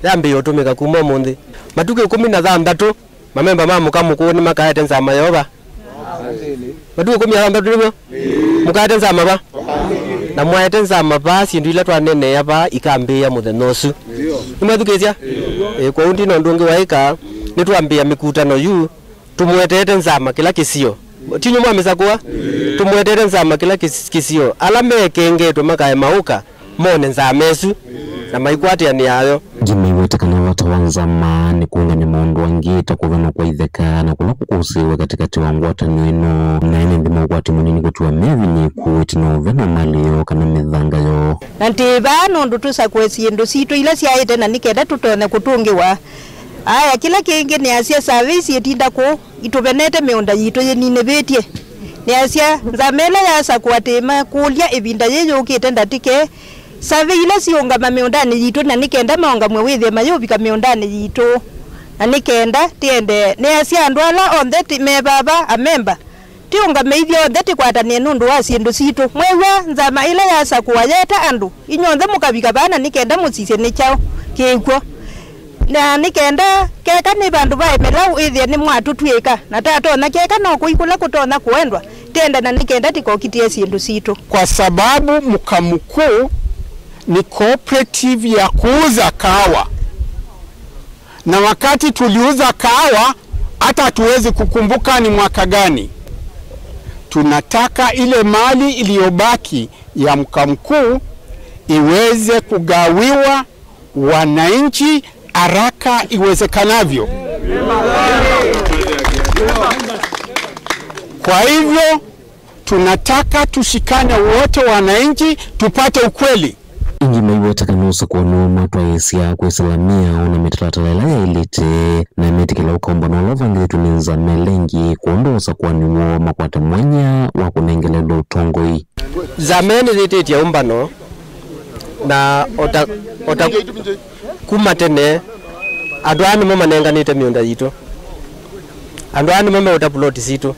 yambĩĩe ũtũmĩka kuma ũmũnthĩ. Matukũ ĩkũmi na thanthatũ, mamemba ma mũka mũkũũ nĩmakaete nzama yoo va? Matukũ ĩkũmi na thanthatũ nĩw'o mũkaete nzama va? Na mwaete nzama vaa, syĩndũ ila twaneenea vaa ikambĩĩa mũthenya ũsu. Nĩmwathukĩĩsya? Ĩĩ, kwoou ndina ũndũ ũngĩ waĩka, nĩtwambĩĩa mĩkutano yu. Tũmũeteete nzama kĩla kĩsio. Tinyu mwamĩsakũa? Tũmũeteete nzama kĩla kĩs-, kĩsio. Ala mekengetwe makaema ũka, mone nzama ĩsu, na maikwatĩanĩayo. Angĩ maiweta kana vata wa nzama nĩ kũũngany'a maũndũ angĩ ta kũvenwa kwa itheka na kũla kũkũsĩĩwe katĩkatĩ wa ngwatanĩo ĩno. Na ene nthĩ ma ũkwati mũnini kũtiwa mevinyĩĩku ĩtina ũvena malĩ yoo kana mĩthanga yoo. Na ndĩ vaa nũndũ tũsakũe syĩndũ sitũ ila syaĩte na nĩ kenda tũtonye kũtũngĩwa. Aya, kĩla kĩngĩ nĩasya, surveys itinda kũũ, itũvenete mĩũnda yitũ yĩninĩvĩtye. Nĩasya, nzama ĩla yasakũa tĩma kũlya ĩvinda yĩĩ yũkĩte ndatĩke, survey ila siũngama mĩũndanĩ yitũ, na nĩ kenda maũngamw'e wĩthĩe mayũvika mĩũndanĩ yitũ. Na nĩ kenda tĩendee, nĩasya andũ ala onthe ti me vava, amemba, tĩũngamei ithyonthe tĩkwatanĩe nũndũ wa syĩndũ sitũ. Mwew'a nzama ĩla yasakũa yeta andũ, inyw'onthe mũkavika vaa na nĩ kenda mũsisye nĩ kyaũ kĩ kw'o. Na nĩ kenda keka nĩ vandũ va ĩmelaũ ĩthĩe nĩmwatũtw'ĩĩka, na tatonya keka no kũi kũla kũtonya kũendwa, tĩenda na nĩ kenda tĩkokitĩe syĩndũ sitũ. Kwa sababu Mka Mkuu ni cooperative ya kuuza kahawa, na wakati tuliuza kahawa, hata hatuwezi kukumbuka ni mwaka gani. Tunataka ile mali iliyobaki ya Mka Mkuu iweze kugawiwa wananchi haraka iwezekanavyo. Kwa hivyo, tunataka tushikane wote wananchi, tupate ukweli. Ĩngĩ maiweta kana ũsakũani woo matwaĩĩsya kwĩsĩla mĩao na mĩtalatala ĩla yaĩlĩte, na metĩkĩla ũkaumbano ũla ũvangĩthĩtw'e nĩ nzama ĩla ĩngĩ kwondũ wa ũsakũani woo makwate mwanya wa kũnengelelwa ũtongoi. Nzama ĩno nĩyĩtĩtye ũmbano na ota, ota kuma tene, andũ aa nĩmo manenganĩte mĩũnda yitũ. Andũ aa nĩmo meũta puloti sitũ.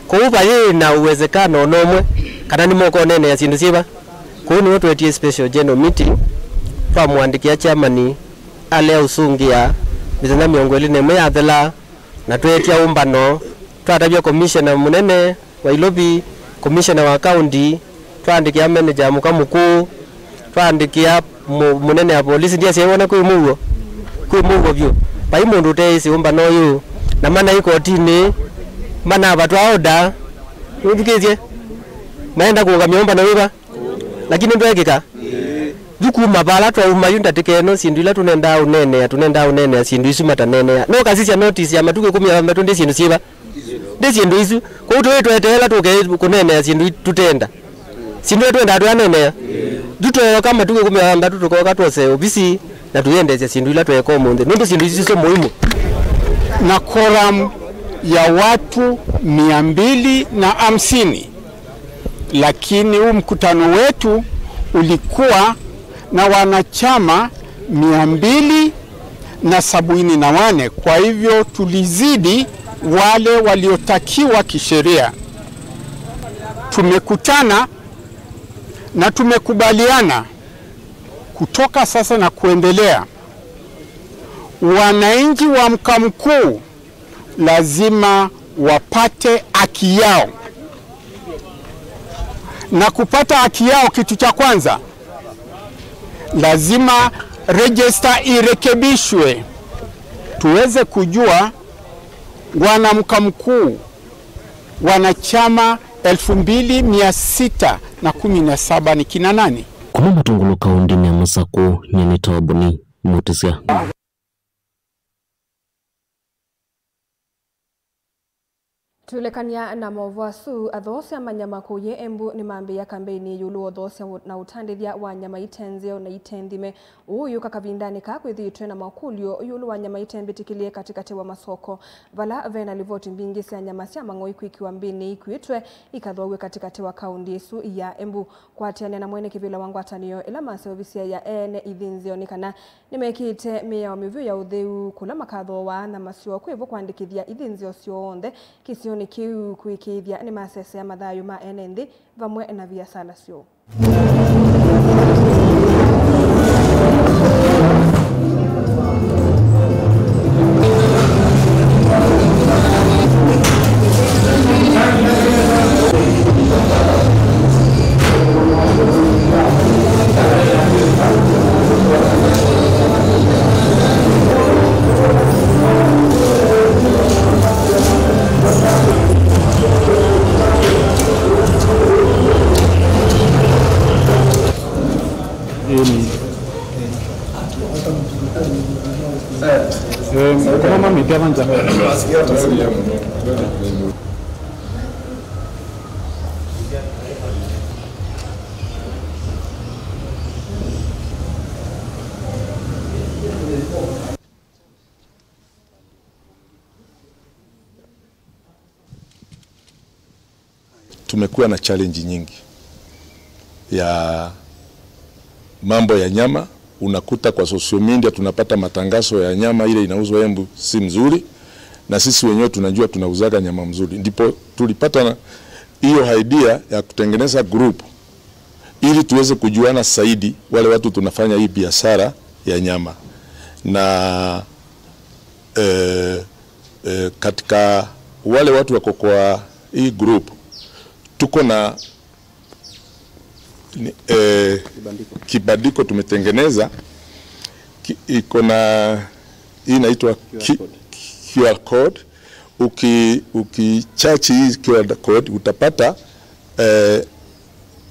Kwoou vayĩ na uwezekano o na ũmwe kana nĩmũkoneenea syĩndũ syĩva. Kwoou nĩw'o twetie special general meeting, twamũandĩkĩa chairman alea ũsũngĩa mĩthenya mĩongo ĩlĩ na ĩmwe yathela, na tweetya ũmbano, twatavya commissioner mũnene wa Ilovi, commissioner wa county, twaandĩkĩa manager Mka Mkuu, twaandĩkĩa mũ-, mũnene wa polisi, ndiasya wona kwĩ mũuo, kwĩ mũuo vyũ. Vai mũndũ ũteĩsĩ ũmbano ũyũ, na manaĩ kotinĩ, manavatwa order, nũthukĩĩsye, maenda kũũngamya ũmbano wĩva, lakini ndweekĩka. Yu kuma vala twauma yu ndatĩka ĩno, syĩndũ ila tũnendaa ũneenea, tũnendaa ũneenea syĩndũ isu mataneenea. No kasisya notice ya matukũ ĩkũmi na thanthatũ ndĩ syĩndũ syĩva? Ndĩ syĩndũ isu. Kwoou tũĩ tweteela tũke kũneenea syĩndũ i-, tũtenda. Syĩndũ ila twendaa tũyaneenea. Yu tweoka matukũ ĩkũmi na thanthatũ tũkoka twose ovisi na tũyendeesya syĩndũ ila tweeka ũmũnthĩ. Nũndũ syĩndũ isu syo mũimũ. Na quorum ya watu mia mbili na hamsini, lakini huu mkutano wetu ulikuwa na wanachama mia mbili na sabini na wane, kwa hivyo tulizidi wale waliotakiwa kisheria. Tumekutana na tumekubaliana kutoka sasa na kuendelea, wananchi wa Mka Mkuu lazima wapate haki yao. Na kupata haki yao, kitu cha kwanza, lazima register irekebishwe, tuweze kujua wana Mka Mkuu, wanachama elfu mbili mia sita na kumi na saba ni kina nani? Kuma Matungulu kaũndĩnĩ ya Masakũ, nyie nĩ Toboni Mutisya. Tũilekany'a na maũvoo asu, athoosya ma nyama kũũ Embu nĩmambĩĩa kambeini ĩũlũ wa ũthoosya na ũtandĩthya wa nyama ite nzeo na ite nthime. Ũũ ũyũka kavindanĩ kaa kwĩthĩĩtwe na makũlyo ĩũlũ wa nyama ite mbĩtĩkĩlĩe katĩkatĩ wa masoko, vala ve na livoti mbingĩ sya nyama sya mang'oi kwĩkĩwa mbĩnĩ ikuĩtwe ikathooaw'e katĩkatĩ wa kaũndĩ ĩsu ya Embu. Kũatĩanĩa na mwene kĩvĩla wa ngwatanĩo ĩla maseũvisye ya ene ithĩnzĩo nĩ kana nĩmekĩĩte mĩao mĩvyũ ya ũtheu kũla makathooaa nyama syoo kwĩvo kũandĩkĩthya ithĩnzĩo syonthe kĩsionĩ kĩu kũĩkĩĩthya nĩmasesea mathayũ ma ene nthĩ vamwe na viasala syoo. Eh, mama mĩtya vanja. Tumekuwa na challenge nyingi ya mambo ya nyama Unakuta kwa social media tunapata matangazo ya nyama ile inauzwa Embu si mzuri, na sisi wenyewe tunajua tunauzaga nyama mzuri. Ndipo tulipata na hiyo idea ya kutengeneza group ili tuweze kujuana zaidi wale watu tunafanya hii biashara ya nyama. Na, eh, eh, katika wale watu wako kwa hii group, tuko na ni, eh, kibandiko tumetengeneza. Ki-, iko na, hii inaitwa Q R code. Q R code. Uki-, ukichachi hii Q R code, utapata, eh,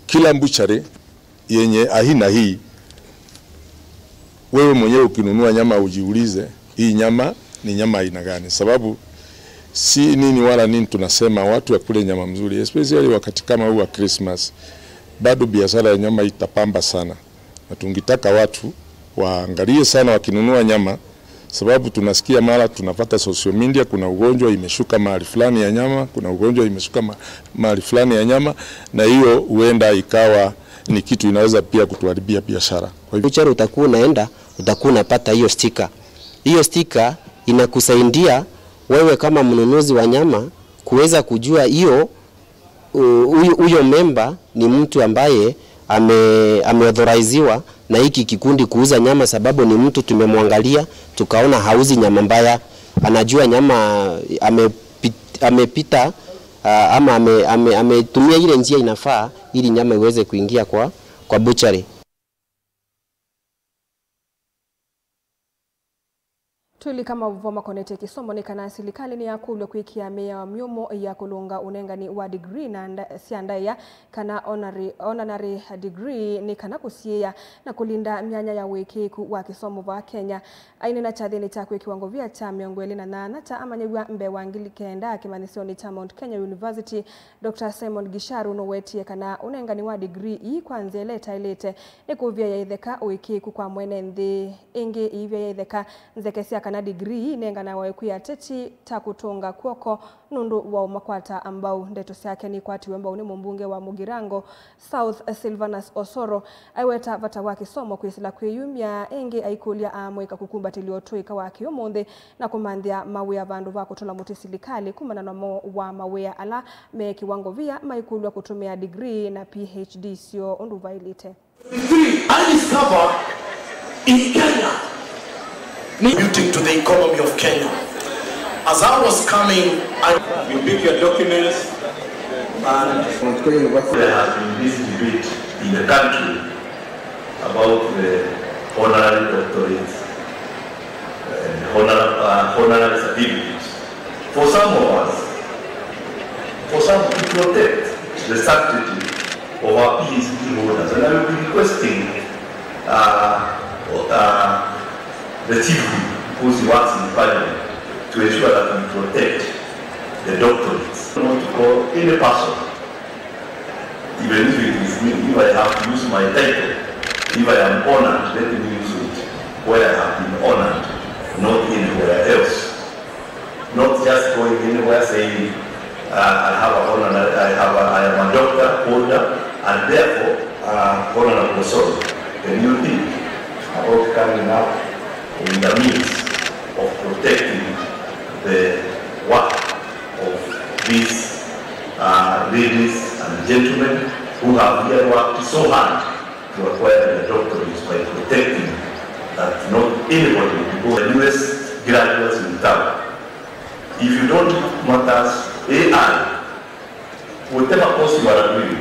kila mbuchari yenye aina hii. Wewe mwenyewe ukinunua nyama ujiulize, hii nyama ni nyama aina gani? Sababu si nini wala nini tunasema watu wakule nyama mzuri, especially wakati kama huu wa Christmas. Bado biashara ya nyama itapamba sana. Na tungitaka watu waangalie sana wakinunua nyama, sababu tunasikia mara tunapata social media, kuna ugonjwa imeshuka mahali fulani ya nyama, kuna ugonjwa imeshuka ma-, mahali fulani ya nyama, na hiyo huenda ikawa ni kitu inaweza pia kutuharibia biashara. Kwa hivyo, buchari utakuwa unaenda, utakuwa unapata hiyo sticker. Hiyo sticker inakusaidia wewe kama mnunuzi wa nyama kuweza kujua hiyo, u-, huyo, huyo memba ni mtu ambaye ame-, ameauthoriziwa na hiki kikundi kuuza nyama, sababu ni mtu tumemwangalia, tukaona hauzi nyama mbaya, anajua nyama, amepit-, amepita, ah, ama ame-, ame-, ametumia ile njia inafaa ili nyama iweze kuingia kwa, kwa buchari. Twĩlika maũvoo makonetye kĩsomo nĩ kana silikalĩ nĩyakũlw'a kwĩkĩa mĩao myũmũ ya kũlũnga ũnengani wa degree na nda-, sya ndaĩa kana honorary, honorary degree nĩ kana kũsiĩĩa na kũlinda myanya ya ũĩkĩĩku wa kĩsomo vaa Kenya. Aineena kyathĩnĩ kya kwĩkĩwa ngovia kya mĩongo ĩlĩ na nyanya kya amanyĩw'a mbee wa ngili kenda kĩmanyĩsyonĩ kya Mount Kenya University, Doctor Simon Gisharu nũwetie kana ũnengani wa degree ii kwa nzĩa ĩla ĩtaĩlĩte nĩ kũvyaĩa ĩtheka ũĩkĩĩku kwa mwene nthĩ. Ĩngĩ, ĩivyaĩa ĩtheka nzeke sya kana degree ii inenganawe kwĩ ateti ta kũtũnga kw'oko nũndũ wa ũmakwata mbau. Ndeto syake nikwatiwe mbau nĩ mũmbunge wa Mugirango South, Silvanus Osoro. Aiweta vata wa kĩsomo kwĩsĩla kwĩyumya, ĩngĩ aikũlya amũika kũkumbatĩlya ũtũĩka wa kĩũmũnthĩ na kũmanthĩa mawĩa vandũ va kũtũla mũtĩ silikalĩ kumana na ũmo wa mawĩa ala meekĩwa ngovia maikũlw'a kũtũmĩa degree na P H D syoo ũndũ vaĩlĩte. Three, I discover in Kenya, contributing to the economy of Kenya. As I was coming, I... You pick your documents and... There has been this debate in the country about the honorary doctorates and honor-, uh, honorary certificates. For some of us, for some, to protect the sanctity of our P H D holders. And I will be requesting, uh, uh, the chief whip, because he works in parliament, to ensure that we protect the doctorates. I want to call any person, even if it is me, if I have to use my title, if I am honored, let me use it where I have been honored, not anywhere else. Not just going anywhere saying, uh, "I have a honor, I have a, I am a doctor holder, and therefore, uh, Honorable Osoro." Can you think about coming up in the means of protecting the work of these, uh, ladies and gentlemen who have here worked so hard to acquire their doctorates by protecting that not anybody, because the newest graduates in town. If you don't matters A I, whatever course you are doing,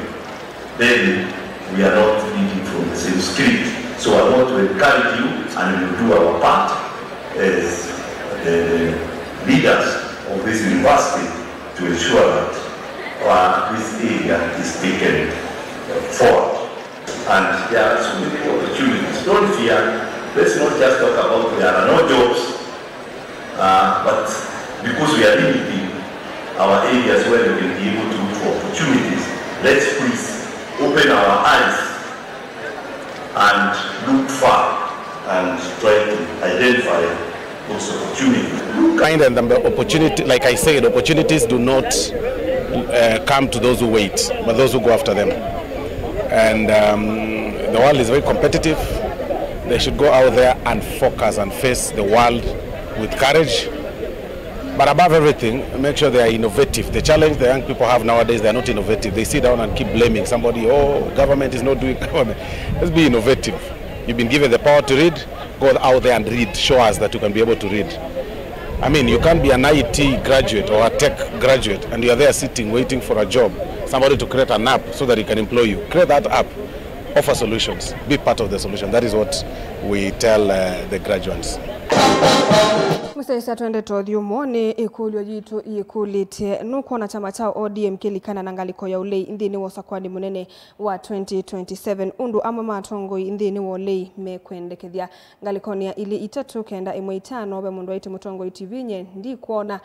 then we are not reading from the same script. So I want to encourage you, and we will do our part as the leaders of this university to ensure that, uh, this area is taken forward. And there are so many opportunities. Don't fear. Let's not just talk about there are no jobs, uh, but because we are limiting our areas where we can be able to look for opportunities, let's please open our eyes and look far and try to identify those opportunities. Find them the opportunity, like I said, opportunities do not, uh, come to those who wait, but those who go after them. And, um, the world is very competitive. They should go out there and focus and face the world with courage. But above everything, make sure they are innovative. The challenge the young people have nowadays, they are not innovative. They sit down and keep blaming somebody. "Oh, government is not doing government." Let's be innovative. You've been given the power to read. Go out there and read. Show us that you can be able to read. I mean, you can't be an I T graduate or a tech graduate and you're there sitting waiting for a job, somebody to create an app so that he can employ you. Create that app. Offer solutions. Be part of the solution. That is what we tell, uh, the graduates. Mũsyaĩĩsya, twendete ũthyũmũo nĩ ĩkũlyo yitũ yĩkũlĩtye, nũkwona kyama kya O D M kĩlikana na ngalĩko ya ũlei nthĩnĩ wa ũsakũani mũnene wa twenty twenty-seven, ũndũ amwe ma atongoi nthĩnĩ wa ũlei mekwendekethya? Ngalĩkonĩ ya ilĩ itatũ kenda ĩmwe itano, ve mũndũ waĩtye, "Mũtongoi T V, nye ndikwona."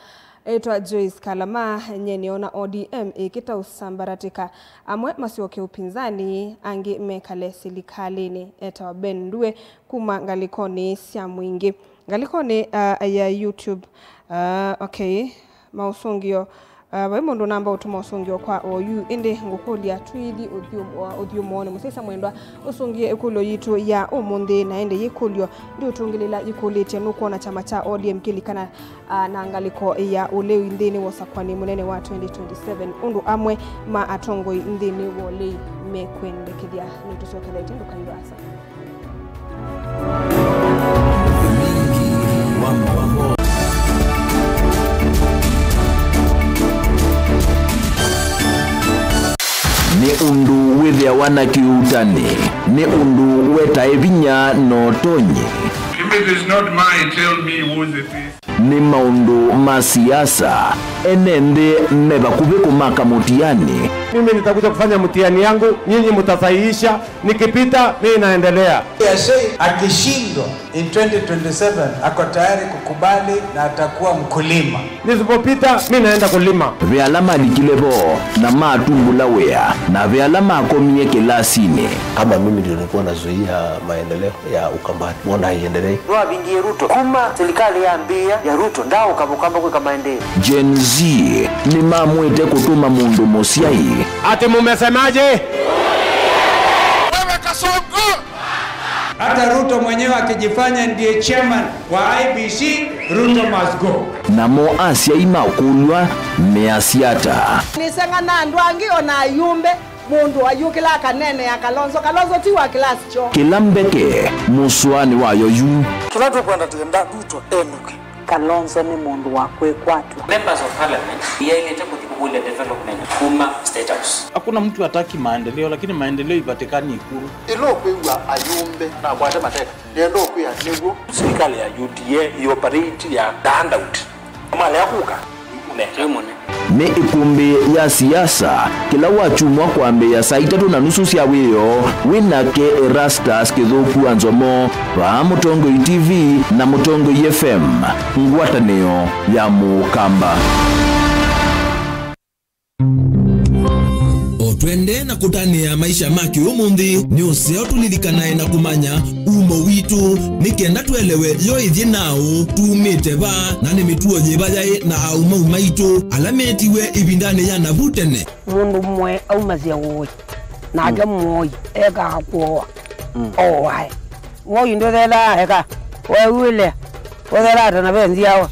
Etawa Joyce Kalama, nye nĩona O D M ĩkĩta ũsambaratika. Amwe masyoke ũpinzani, angĩ mekale silikalĩnĩ. Etawa Ben Ndue kuma ngalĩkonĩ sya Mwingĩ. Ngalĩkonĩ, uh, ya YouTube. Uh, okay. Maũsũngĩo. Uh, vai mũndũ namba ũtũma ũsũngĩo kwa oyu, ĩndĩ ngũkũlya tũithi ũthyũ-, ũthyũmũonĩ. Mũsyaĩĩsya mwendwa, ũsũngĩe ĩkũlyo yitũ ya ũmũnthĩ, na ĩndĩ yĩkũlyo ndiũtũngĩlĩla yĩkũlĩtye, nũkwona kyama kya O D M kĩlikana, uh, na ngalĩko ya ũlei nthĩnĩ wa ũsakũani mũnene wa twenty twenty-seven, ũndũ amwe ma atongoi nthĩnĩ wa ũlei mekwendekethya? Nĩtũsyokethete, ndũkaĩ vaasa. Nĩ ũndũ wĩthĩawa na kĩuutani, nĩ ũndũ wetae vinya na ũtonyi. If it is not mine, tell me whose it is. Nĩ maũndũ ma siasa, ene nthĩ me vakuvĩ kũmaka mũtiani. Mimi nitakuja kufanya mtihani yangu, nyinyi mtasahihisha, nikipita, mimi naendelea. Akishindwa in twenty twenty-seven, ako tayari kukubali na atakuwa mkulima. Nisipopita, mimi naenda kulima. Ve ala malikile vo na matumbũla wĩa, na ve ala makomie kĩlasinĩ. Kama mimi ndio nilikuwa nazuia maendeleo ya Ukambani, mbona haiendelei? Nĩwavingie Ruto. Kuma serikali yambĩĩa ya Ruto, ndaaũka Mũkamba kwĩka maendeeo. Gen Z nĩmamwĩte kũtũma mũndũ mũsyai. Ati mumesemaje? Wewe Kasongo! Hata Ruto mwenyewe akijifanya ndiye chairman wa I E B C, Ruto must go. Namo asyai makũlw'a measya ata? Nĩseng'ana andũ angĩ, o na ayumbe. Mũndũ ayũkĩla akaneenea Kalonzo. Kalonzo ti wa kĩlasi kyoo. Kĩla mbeke, mũsũanĩ wayo yu. Kĩla tũkwenda, twĩenda Ruto enũke. Kalonzo nĩ mũndũ wa kwĩkwatw'a. Members of Parliament yaĩlĩte kũthi kũkũlya development kuma State House. Hakuna mtu hataki maendeleo, lakini maendeleo ipatikani Ikulu. Ĩla ũkwĩw'a ayumbe na akwate mateka, nĩenda ũkwĩa nĩw'o. Serikali ya U D A ĩoperate ya handout. Malea kũka, ũnenge mũne. Nĩ ĩkũmbĩ ya siasa, kĩla wakyumwa kwambĩĩa saa itatũ na nusu sya wĩoo, wĩ nake Erastus Kĩthũku wa Nzomo, vaa Mũtongoi T V na Mũtongoi F M, ngwatanĩo ya Mũkamba. O twendee na kũtanĩa maisha ma kĩũmũnthĩ, nĩ ũseo tũlilikanae na kũmanya umo witũ, nĩ kenda tũelewe yo ĩthyĩ naaũ, tumĩte va, na nĩ mĩtuo yĩva yaĩ na aũmau maitũ ala meetiwe ĩvindanĩ ya navu tene. Mũndũ mũoe aumasya ũĩ, nake mũoi ekaa kũoa, ooae. Woi ndũthelaa eka, weew'ĩle, ũthelaa ta na ve nzyawa.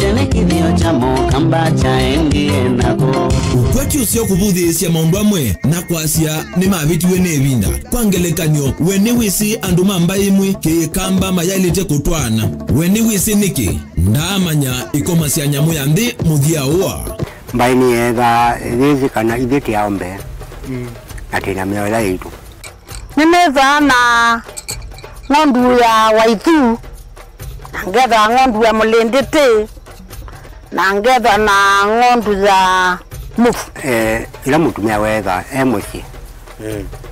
Tene kĩthĩo kya Mũkamba kyaendie nako. Ũkwati ũseo kũvũthĩĩsya maũndũ amwe na kwasya nĩmavĩtiwe nĩ ĩvinda. Kwa ngelekany'o, we nĩwĩsĩ andũ ma mbaĩ ĩmwe Kĩkamba mayaĩlĩte kũtwaana? We nĩwĩsĩ nĩkĩ? Ndaamanya ĩkomasya nyamũ ya nthĩ mũthya ũa. Mbaĩ nĩyeethaa yĩsĩ kana ithyĩ tĩ aũmbe, na twĩ na mĩao ĩla yaitũ. Nĩnĩthaa na ng'ondu ya waithu, na ngethaa ng'ondu ya mũlĩndĩtĩ, na ngethaa na ng'ondu ya mũvu. Eh, ĩla mũtumĩa weethaa e mũsyĩ,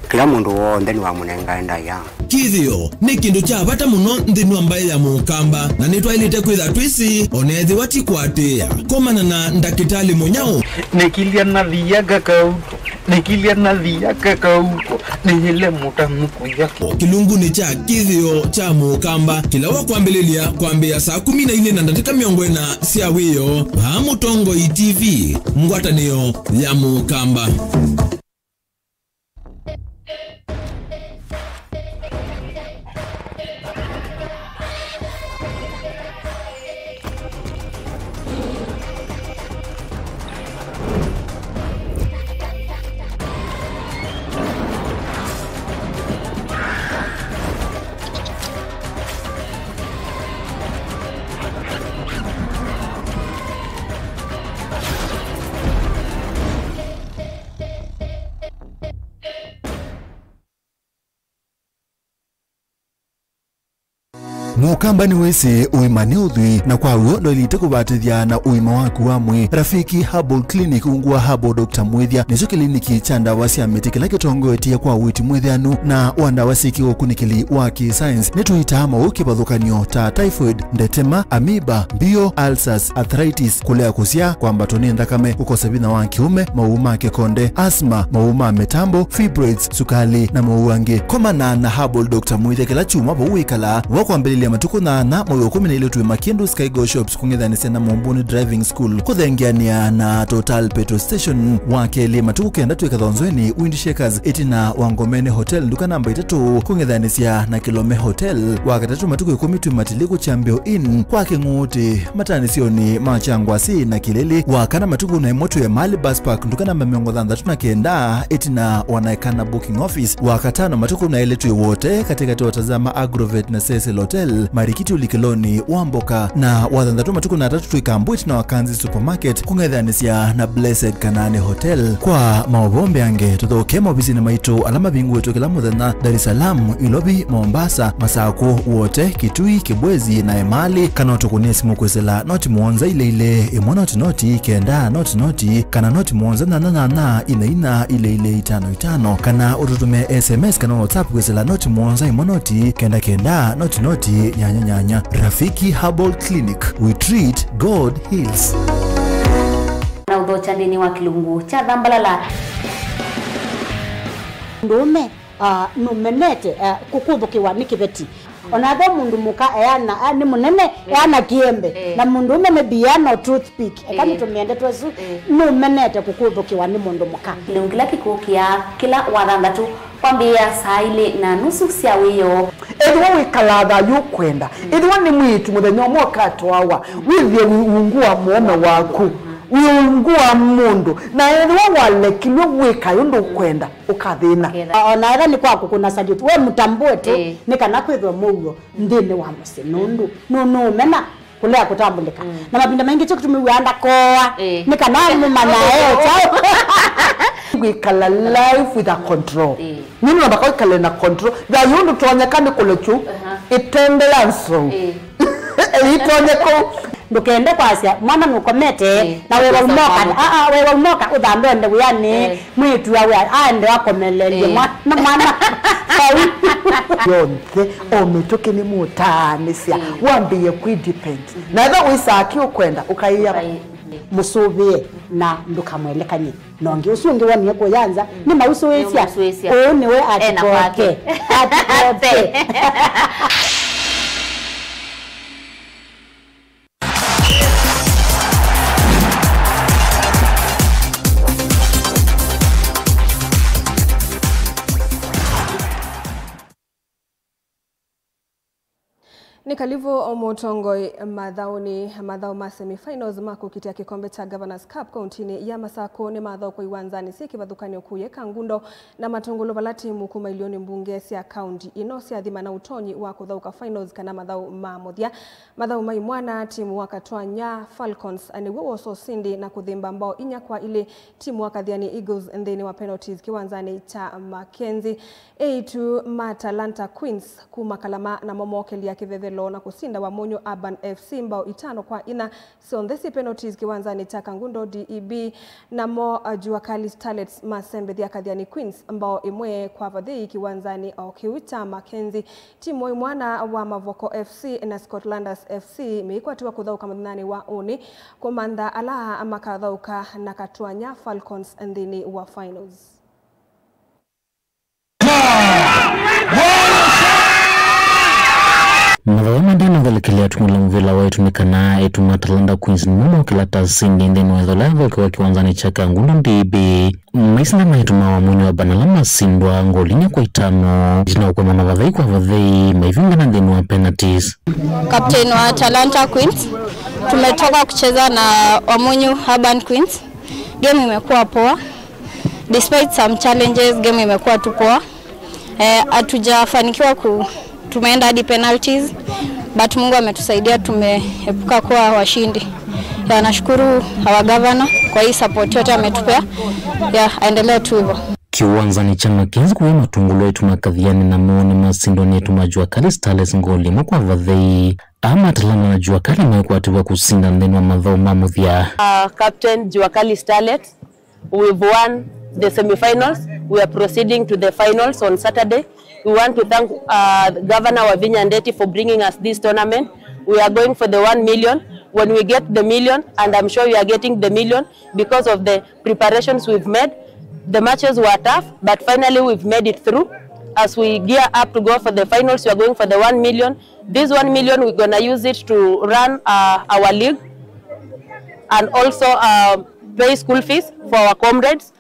kĩla mũndũ w'onthe nĩwamũnengae ndaĩa. Kĩthĩo nĩ kĩndũ kya vata mũno nthĩnĩ wa mbaĩ ya Mũkamba, na nĩtwaĩlĩte kwĩtha twĩsĩ, o na ethĩwa ti kũatĩĩa. Komana na ndakĩtalĩ mũnyaũ. Nĩkilya na thia kakauko. Nĩkilya na thia kakauko, nĩyĩle mũtamu kũya. Kĩlungunĩ kya kĩthĩo kya Mũkamba, kĩla wa kwambĩlĩlya kwambĩĩa saa kũmi na ilĩ na ndatĩka mĩongo ĩna sya wĩoo, vaa Mũtongoi T V, ngwatanĩo ya Mũkamba. Mũkamba nĩwĩsĩ ũima nĩ ũthwii, na kwa w'o ndwaĩlĩte kũvatĩthya na ũima waku wa mwĩĩ. Rafiki Herbal Clinic, ungu wa Herbal Doctor Mwĩthya, nĩkyo kĩliniki kya ndawa sya mĩtĩ kĩla kĩtongoetye kwa ũiiti mwĩthĩanu na wa ndawa syĩ kĩũkunĩkĩli wa kĩ-science. Nĩtũitaa maũũ kĩvathũkany'o ta typhoid, ndetema, amoeba, mbio, ulcers, arthritis, kũlea kũsyaa, kwambatwa nĩ nthakame, kũkosa vinya wa kĩũme, maũũ ma kĩkonde, asthma, maũũ ma mĩtambo, fibroids, sukali, na maũũ angĩ. Komana na Herbal Doctor Mwĩthya kĩla kyumwa vau wĩkalaa, wa kwambĩlĩlya matukũ nyanya mwei wa ĩkũmi na ilĩ twĩ Makindu Skygo Shops kũng'ethanĩsya na Mombuni Driving School, kũthengeanĩa na Total Petrol Station, wa kelĩ matukũ kenda twĩ Kathonzweni Wind Shakers ĩtina wa Ngomeni Hotel nduka namba itatũ kũng'ethanĩsya na Kilome Hotel, wa katatũ matukũ ĩkũmi twĩ Matiliku Kyambĩo Inn kwa Kĩng'ũũtĩ. Matanĩsyonĩ ma Kyangwasi na Kĩlĩlĩ, wa kana matukũ na ĩmwe twĩ Emali Bus Park, nduka namba mĩongo thanthatũ na kenda, ĩtina wa Naekana Booking Office, wa katano matukũ na elĩ twĩ Wote, katĩkatĩ wa Tazama Agrovet na Cecil Hotel, Marikiti ũlikĩlonĩ wa Mboka, na wa thanthatũ matukũ na atatũ twĩ Kambu, ĩtina wa Kanzi Supermarket, kũng'ethanĩsya na Blessed Kanaani Hotel. Kwa maũvoo mbeange, tũthokee maovisinĩ maitũ ala mavingũĩtwe kĩla mũthenya, Dar es Salaam, Ilovi, Mombasa, Masakũ, Wote, Kitui, Kibwezi, na Emali, kana ũtũkũnĩe simũ kwĩsĩla noti mũonza ilĩ ilĩ, ĩmwe noti noti, kenda noti noti, kana noti mũonza nyanya nyanya, ina ina, ilĩ ilĩ, itano itano, kana ũtũtũmĩe S M S kana WhatsApp kwĩsĩla noti mũonza ĩmwe noti, kenda kenda, noti noti, nyanya nyanya. Rafiki Herbal Clinic, we treat, God heals. Na ũthokya nthĩnĩ wa kĩlungu kya Thambalala. Mũndũũme, ah, nũmenete, ah, kũkũthũkĩwa nĩ kĩveti. Ona ethĩwa mũndũ mũka eana, ah, nĩ mũnene, eh, eana kĩembe. Eh. Na mũndũũme maybe eana o toothpick. Eka, eh, nĩtũmĩe ndeto ĩsu, eh, nũmenete kũkũthũkĩwa nĩ mũndũ mũka. Kĩlungu kĩla kĩkũkĩa kĩla wathanthatũ kwambĩĩa saa ilĩ na nusu sya wĩoo. Ethĩwa wĩkalaa thayũ ũkwenda, ethĩwa nĩ mwĩĩtu mũthenya ũmwe ũkatwawa, wĩthĩe wĩ ungu wa mũũme waku, wĩ ungu wa mũndũ, na ethĩwa walekilw'e wĩka ũndũ ũkwenda, ũkathĩna. Ũkethĩa. O na ethĩwa nĩ kwa kũkũna salute, we mũtambũe tu, ĩĩ, nĩ kana kwĩthwe mũuo nthĩnĩ wa mũsyĩ, nũndũ nũ-, nũũmena kũlea kũtambũlĩka. Mm. Na mavinda maingĩ kyo kĩtumi wĩaa ndakooa, ĩĩ, nĩ kana mũmanyae kyaũ. Wĩkala life with a control. Ĩĩ. Nĩ namba kwĩkala na control. Thayũ ndũtonyeka nĩ kũlekyu, aha, ĩtende ya nzou. Ĩĩ. Ĩitonye kũu. Ndũkende kwasya mwana nũkomete, ĩĩ, na wewa ũkosa ũmoka, mwana. Aa, wewa ũmoka ũthambe ende wĩanĩ, ĩĩ, mwĩĩtu awe aende akomelelye, ĩĩ, mwana, mwana. Vau. Yonthe, o mĩtũkĩ nĩ mũtaanĩsya, ĩĩ, wambĩĩe kwĩ depend. Mhm. Na ethĩwa wĩsaa kĩ ũkwenda, ũkaĩa. Ũkaĩ-, ĩĩ, mũsũvĩe na ndũkamwelekany'e. Na ũngĩ ũsu ũngĩ wonie kũya nza, mm, nĩmausũĩsya. Nĩmausũĩsya. Ũũ nĩwe ena atikote kwake. Atikote. Nĩ kalivu mũtongoi mathaũnĩ. Mathaũ ma semifinals ma kũkitĩa kĩkombe kya Governors Cup kauntinĩ ya Masakũ nĩmathaũkwa iwanzanĩ syĩ kĩvathũkany'o kũu Kangundo na Matũngũlũ, vala timu kuma ilioni mbunge sya kaunti ĩno syathima na ũtonyi wa kũthaũka finals kana mathaũ ma mũthya. Mathaũ ma imwana, timu wa Katwanya Falcons nĩw'o wosa ũsindi na kũthĩmba mbao inya kwa ilĩ timu wa Kathiani Eagles nthĩnĩ wa penalties kĩwanzanĩ kya Mackenzie. Eĩtu ma Talanta Queens kuma Kalama namo mookelia kĩvevelo na kũsinda Wamunyu Urban F C mbao itano kwa inya, syonthe syĩ penalties kĩwanzanĩ kya Kangundo D E B. Namo, uh, Jua Kali Starlets masembethya Kathiani Queens mbao ĩmwe kwa vathei kĩwanzanĩ o kĩu kya Mackenzie. Timu wa imwana wa Mavoko F C na Scotlanders F C meikwatiwa kũthaũka mũthenyanĩ wa ũnĩ kũmantha ala makathaũka na Katwanya Falcons nthĩnĩ wa finals. Mathaũ aa mandenathelekelea tũmũla mũvĩla waitũ nĩ kana eĩtu ma Talanta Queens nĩmo mokĩla ta sindi nthĩnĩ wa ĩthola yathokewa kĩwanzanĩ kya Kangundo D B. Maisinda maitũ ma Wamunyu Urban ala masindwa ngoli inya kwa itano, itina wa kũemana vathei kwa vathei, maivingana nthĩnĩ wa penalties. Captain wa Talanta Queens, tumetoka kucheza na Wamunyu Urban Queens. Game imekuwa poa. Despite some challenges, game imekuwa tu poa. Eh, hatujafanikiwa ku-, tumeenda hadi penalties, but Mungu ametusaidia, tumeepuka kuwa washindi. Ya, nashukuru our governor kwa hii support yote ametupea. Ya, aendelee tu hivyo. Kĩwanzanĩ kya Mackenzie kũya Matungulu, aitũ ma Kathiani namo nĩmasindwa nĩ aitũ ma Jua Kali Starlets ngoli ĩmwe kwa vathei. Aa matalana na Jua Kali mekwatĩw'a kũsinda nthĩnĩ wa mathaũ ma mũthya. Uh, Captain Jua Kali Starlets, we've won the semi-finals. We are proceeding to the finals on Saturday. We want to thank uh, Governor Wavinya Ndeti for bringing us this tournament. We are going for the one million. When we get the million, and I'm sure we are getting the million because of the preparations we've made. The matches were tough, but finally we've made it through. As we gear up to go for the finals, we are going for the one million. This one million, we're gonna use it to run uh, our league and also uh, pay school fees for our comrades,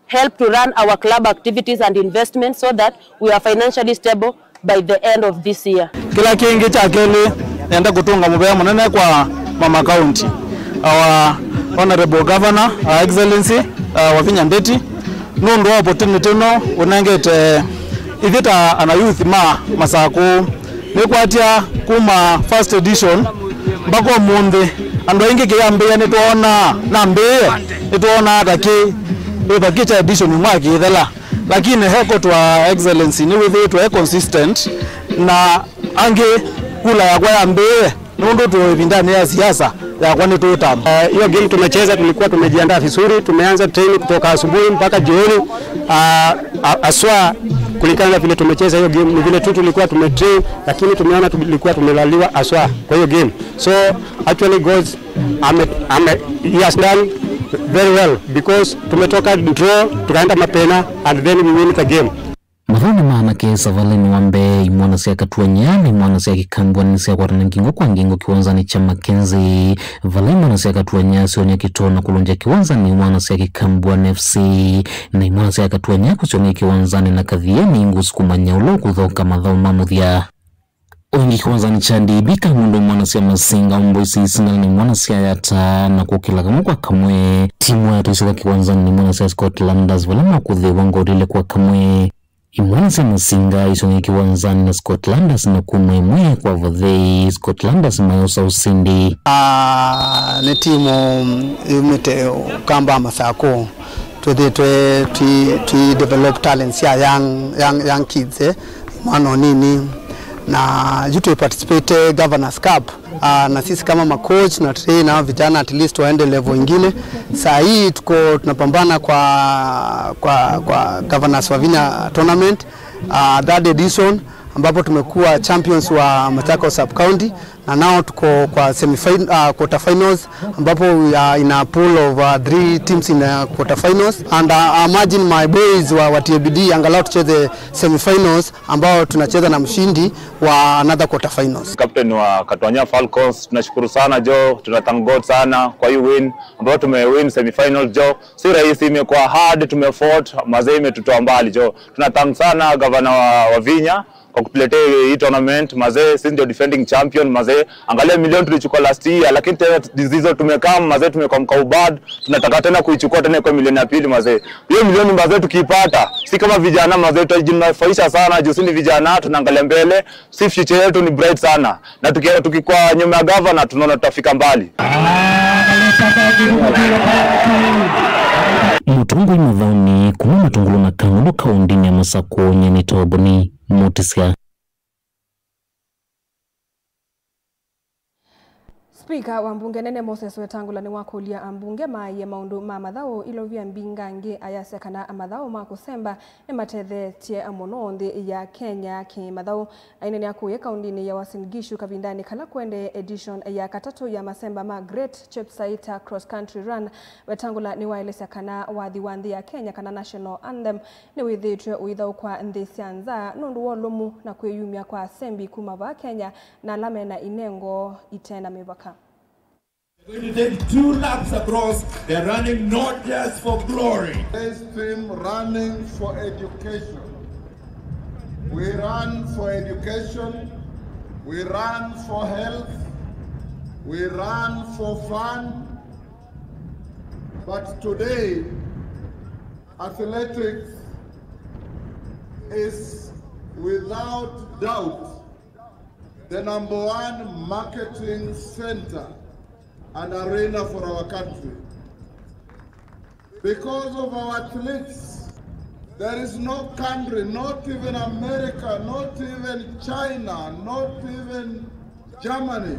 help to run our club activities and investments so that we are financially stable by the end of this year. Kĩla kĩngĩ kya kelĩ, nenda kũtũnga mũvea mũnene kwa Mama County, our Honorable Governor, Her Excellency uh, Wavinya Ndeti, nũndũ wa opportunity ĩno ũnengete ithyĩ ta ana youth ma Masakũ. Nĩkwatya kuma first edition mpaka ũmũnthĩ, andũ aingĩ kĩyambĩĩa nĩtwoonaa, nambĩĩe nĩtwoonaa ta kĩ ĩva kĩ kya edition ĩmwe akĩĩthela, lakini he kũtwa Excellency nĩwĩthĩĩtwe e consistent, na angĩ kula yakwa yambĩĩe nũndũ twĩ ĩvindanĩ ya siasa yakwa nĩtũũtamba. Eh, hiyo game tumecheza, tulikuwa tumejiandaa vizuri, tumeanza training kutoka asubuhi mpaka jioni. Ah, a- aswa kulingana na vile tumecheza hiyo game, ni vile tu tulikuwa tumetrain, lakini tumeona tulikuwa tumelaliwa aswa kwa hiyo game. So actually, God ame, ame, he has done very well because tumetoka draw, tukaenda mapena, and then we win the game. Mathaũnĩ ma anake savalĩnĩ wa mbee, imwana sya Katuanya na imwana sya Kĩkambwa nĩsyakwatana ngingo kwa ngingo kĩwanzanĩ kya Mackenzie, vala imwana sya Katuanya syonie kĩtoo na kũlũngya kĩwanzanĩ imwana sya Kĩkambwa F C, na imwana sya Katuanya kũsyonie kĩwanzanĩ na Kathiani ngũsukuma nyaũlo kũthoka mathaũ ma mũthya. Ũngĩ kĩwanzanĩ kya D B Kangundo, imwana sya Masinga Omboys isindana na imwana sya Yata na kũkĩla kamwe kwa kamwe. Timu ya Yata ĩsyoka kĩwanzanĩ na imwana sya Scotlanders vala makũthĩwa ngoli ilĩ kwa kamwe. Imwana sya Masinga isyoka kĩwanzanĩ na Scotlanders na kuma ĩmwe kwa vathei, Scotlanders mayosa ũsindi. Ah, nĩ timu yumĩte Ũkamba Masakũ. Twĩthĩtwe twi, twi develop talents sya young, young, young kids, eh, mwana ũnini. Na yu twi participate Governors Cup. Ah, na sisi kama macoach na train nao vijana at least waende level ingine. Saa hii tuko tunapambana kwa, kwa, kwa Governors Wavinya Tournament, ah, third edition, ambapo tumekuwa champions wa Machakos Sub County. Na now tuko kwa semi fin, uh, quarter finals, ambapo we are in a pool of uh, three teams in uh, quarter finals, and uh, I imagine my boys wa, watie bidii angalau tucheze semi finals, ambao tunacheza na mshindi wa another quarter finals. Captain wa Katuanya Falcons, tunashukuru sana jo, tuna thank God sana kwa hii win ambayo tumewin semi finals jo. Si rahisi, imekuwa hard, tumefought, mazee imetutoa mbali jo. Tuna thank sana gavana wa, wa Vinya kwa kutuletea hii tournament mazee. Sisi ndio defending champion mazee. Angalia milioni tulichukua last year, lakini tena this season tumekam mazee, tumekuwa mkau bad. Tunataka tena kuichukua tena kwa milioni ya pili mazee. Hiyo milioni mazee tukiipata, si kama vijana mazee tutajinufaisha sana juu si ni vijana, tunaangalia mbele. Si future yetu ni bright sana. Na tuki, tukikuwa nyuma ya gavana tunaona tutafika mbali. Mũtongoi mathaũnĩ kuma Matungulu na Kangundo kaũndĩnĩ ya Masakũ, nyie nĩ Toboni Mutisya. Spika wa mbunge nene Moses Wetangula nĩwakũlya ambunge maaĩe maũndũ ma mathaũ ilovia mbingangĩ, ayasya kana mathaũ ma kũsemba nĩmatethetye mũno nthĩ ya Kenya kĩ-mathaũ. Aineenea kũya kaũndĩnĩ ya Uasin Gishu kavindanĩ kala kũendee edition ya katatũ ya masemba ma Great Chepsaita Cross Country Run, Wetangula nĩwaelesya kana wathi wa nthĩ ya Kenya kana national anthem nĩwĩthĩĩtwe ũithaũkwa nthĩ sya nza nũndũ wa ũlũmu na kwĩyumya kwa asembi kuma vaa Kenya na ala mena inengo ite na mĩvaka. They're going to take two laps across. They're running not just for glory. This team running for education. We run for education. We run for health. We run for fun. But today, athletics is without doubt the number one marketing center and arena for our country. Because of our athletes, There is no country, not even America, not even China, not even Germany,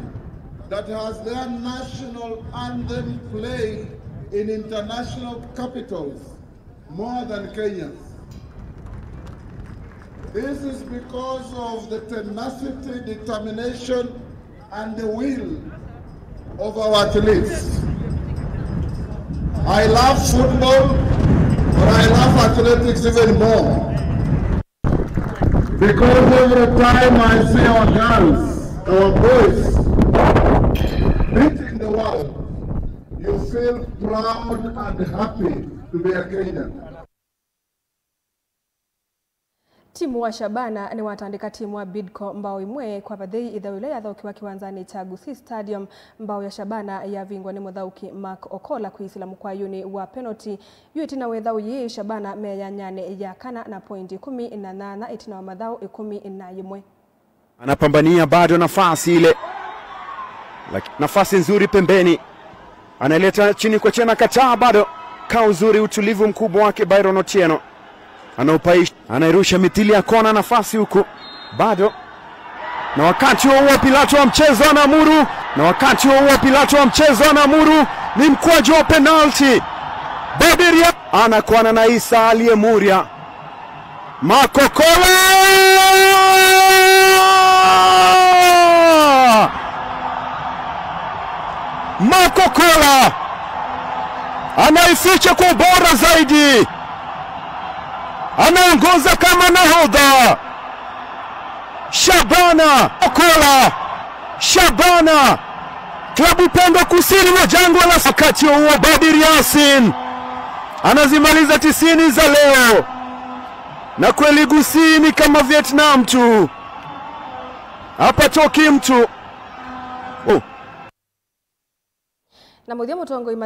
that has their national anthem played in international capitals more than Kenyans. This is because of the tenacity, determination, and the will of our athletes. I love football, but I love athletics even more. Because every time I see our girls, our boys beating the world, you feel proud and happy to be a Kenyan. Timu wa Shabana nĩwatandĩka timu wa Bidco mbao ĩmwe kwa vathei ĩthau ĩla yathaũkiwa kĩwanzanĩ kya Gusii Stadium. Mbao ya Shabana yavingwa nĩ mũthaũki Mark Okola kwĩsĩla mũkwayũnĩ wa penalty. Yu ĩtina wa ĩthau yĩĩ, Shabana me yanyanĩ ya kana na poindi ĩkũmi na nyanya ĩtina wa mathaũ ĩkũmi na yĩmwe. Anapambania bado nafasi ile. Laki-, nafasi nzuri pembeni. Anaileta chini kwa Chena, kataa bado. Kaa uzuri, utulivu mkubwa wake Byron Otieno. Anaupaisha, anairusha mithili ya kona, nafasi huku. Bado. Na wakati huo huo Pilato wa mchezo anaamuru. Na wakati huo huo Pilato wa mchezo anaamuru ni mkwaju wa penalti. Badiria anakwana na Isa aliyemuria. Makokola! Makokola anaificha kwa ubora zaidi, anaongoza kama nahodha. Shabana Okola, Shabana, klabu pendwa kusini mwa jangwa la. Wakati huo Badir Yasin anazimaliza tisini za leo. Na kweli Gusii ni kama Vietnam tu. Hapa toki mtu. Oh. Na mũthya mũtongoi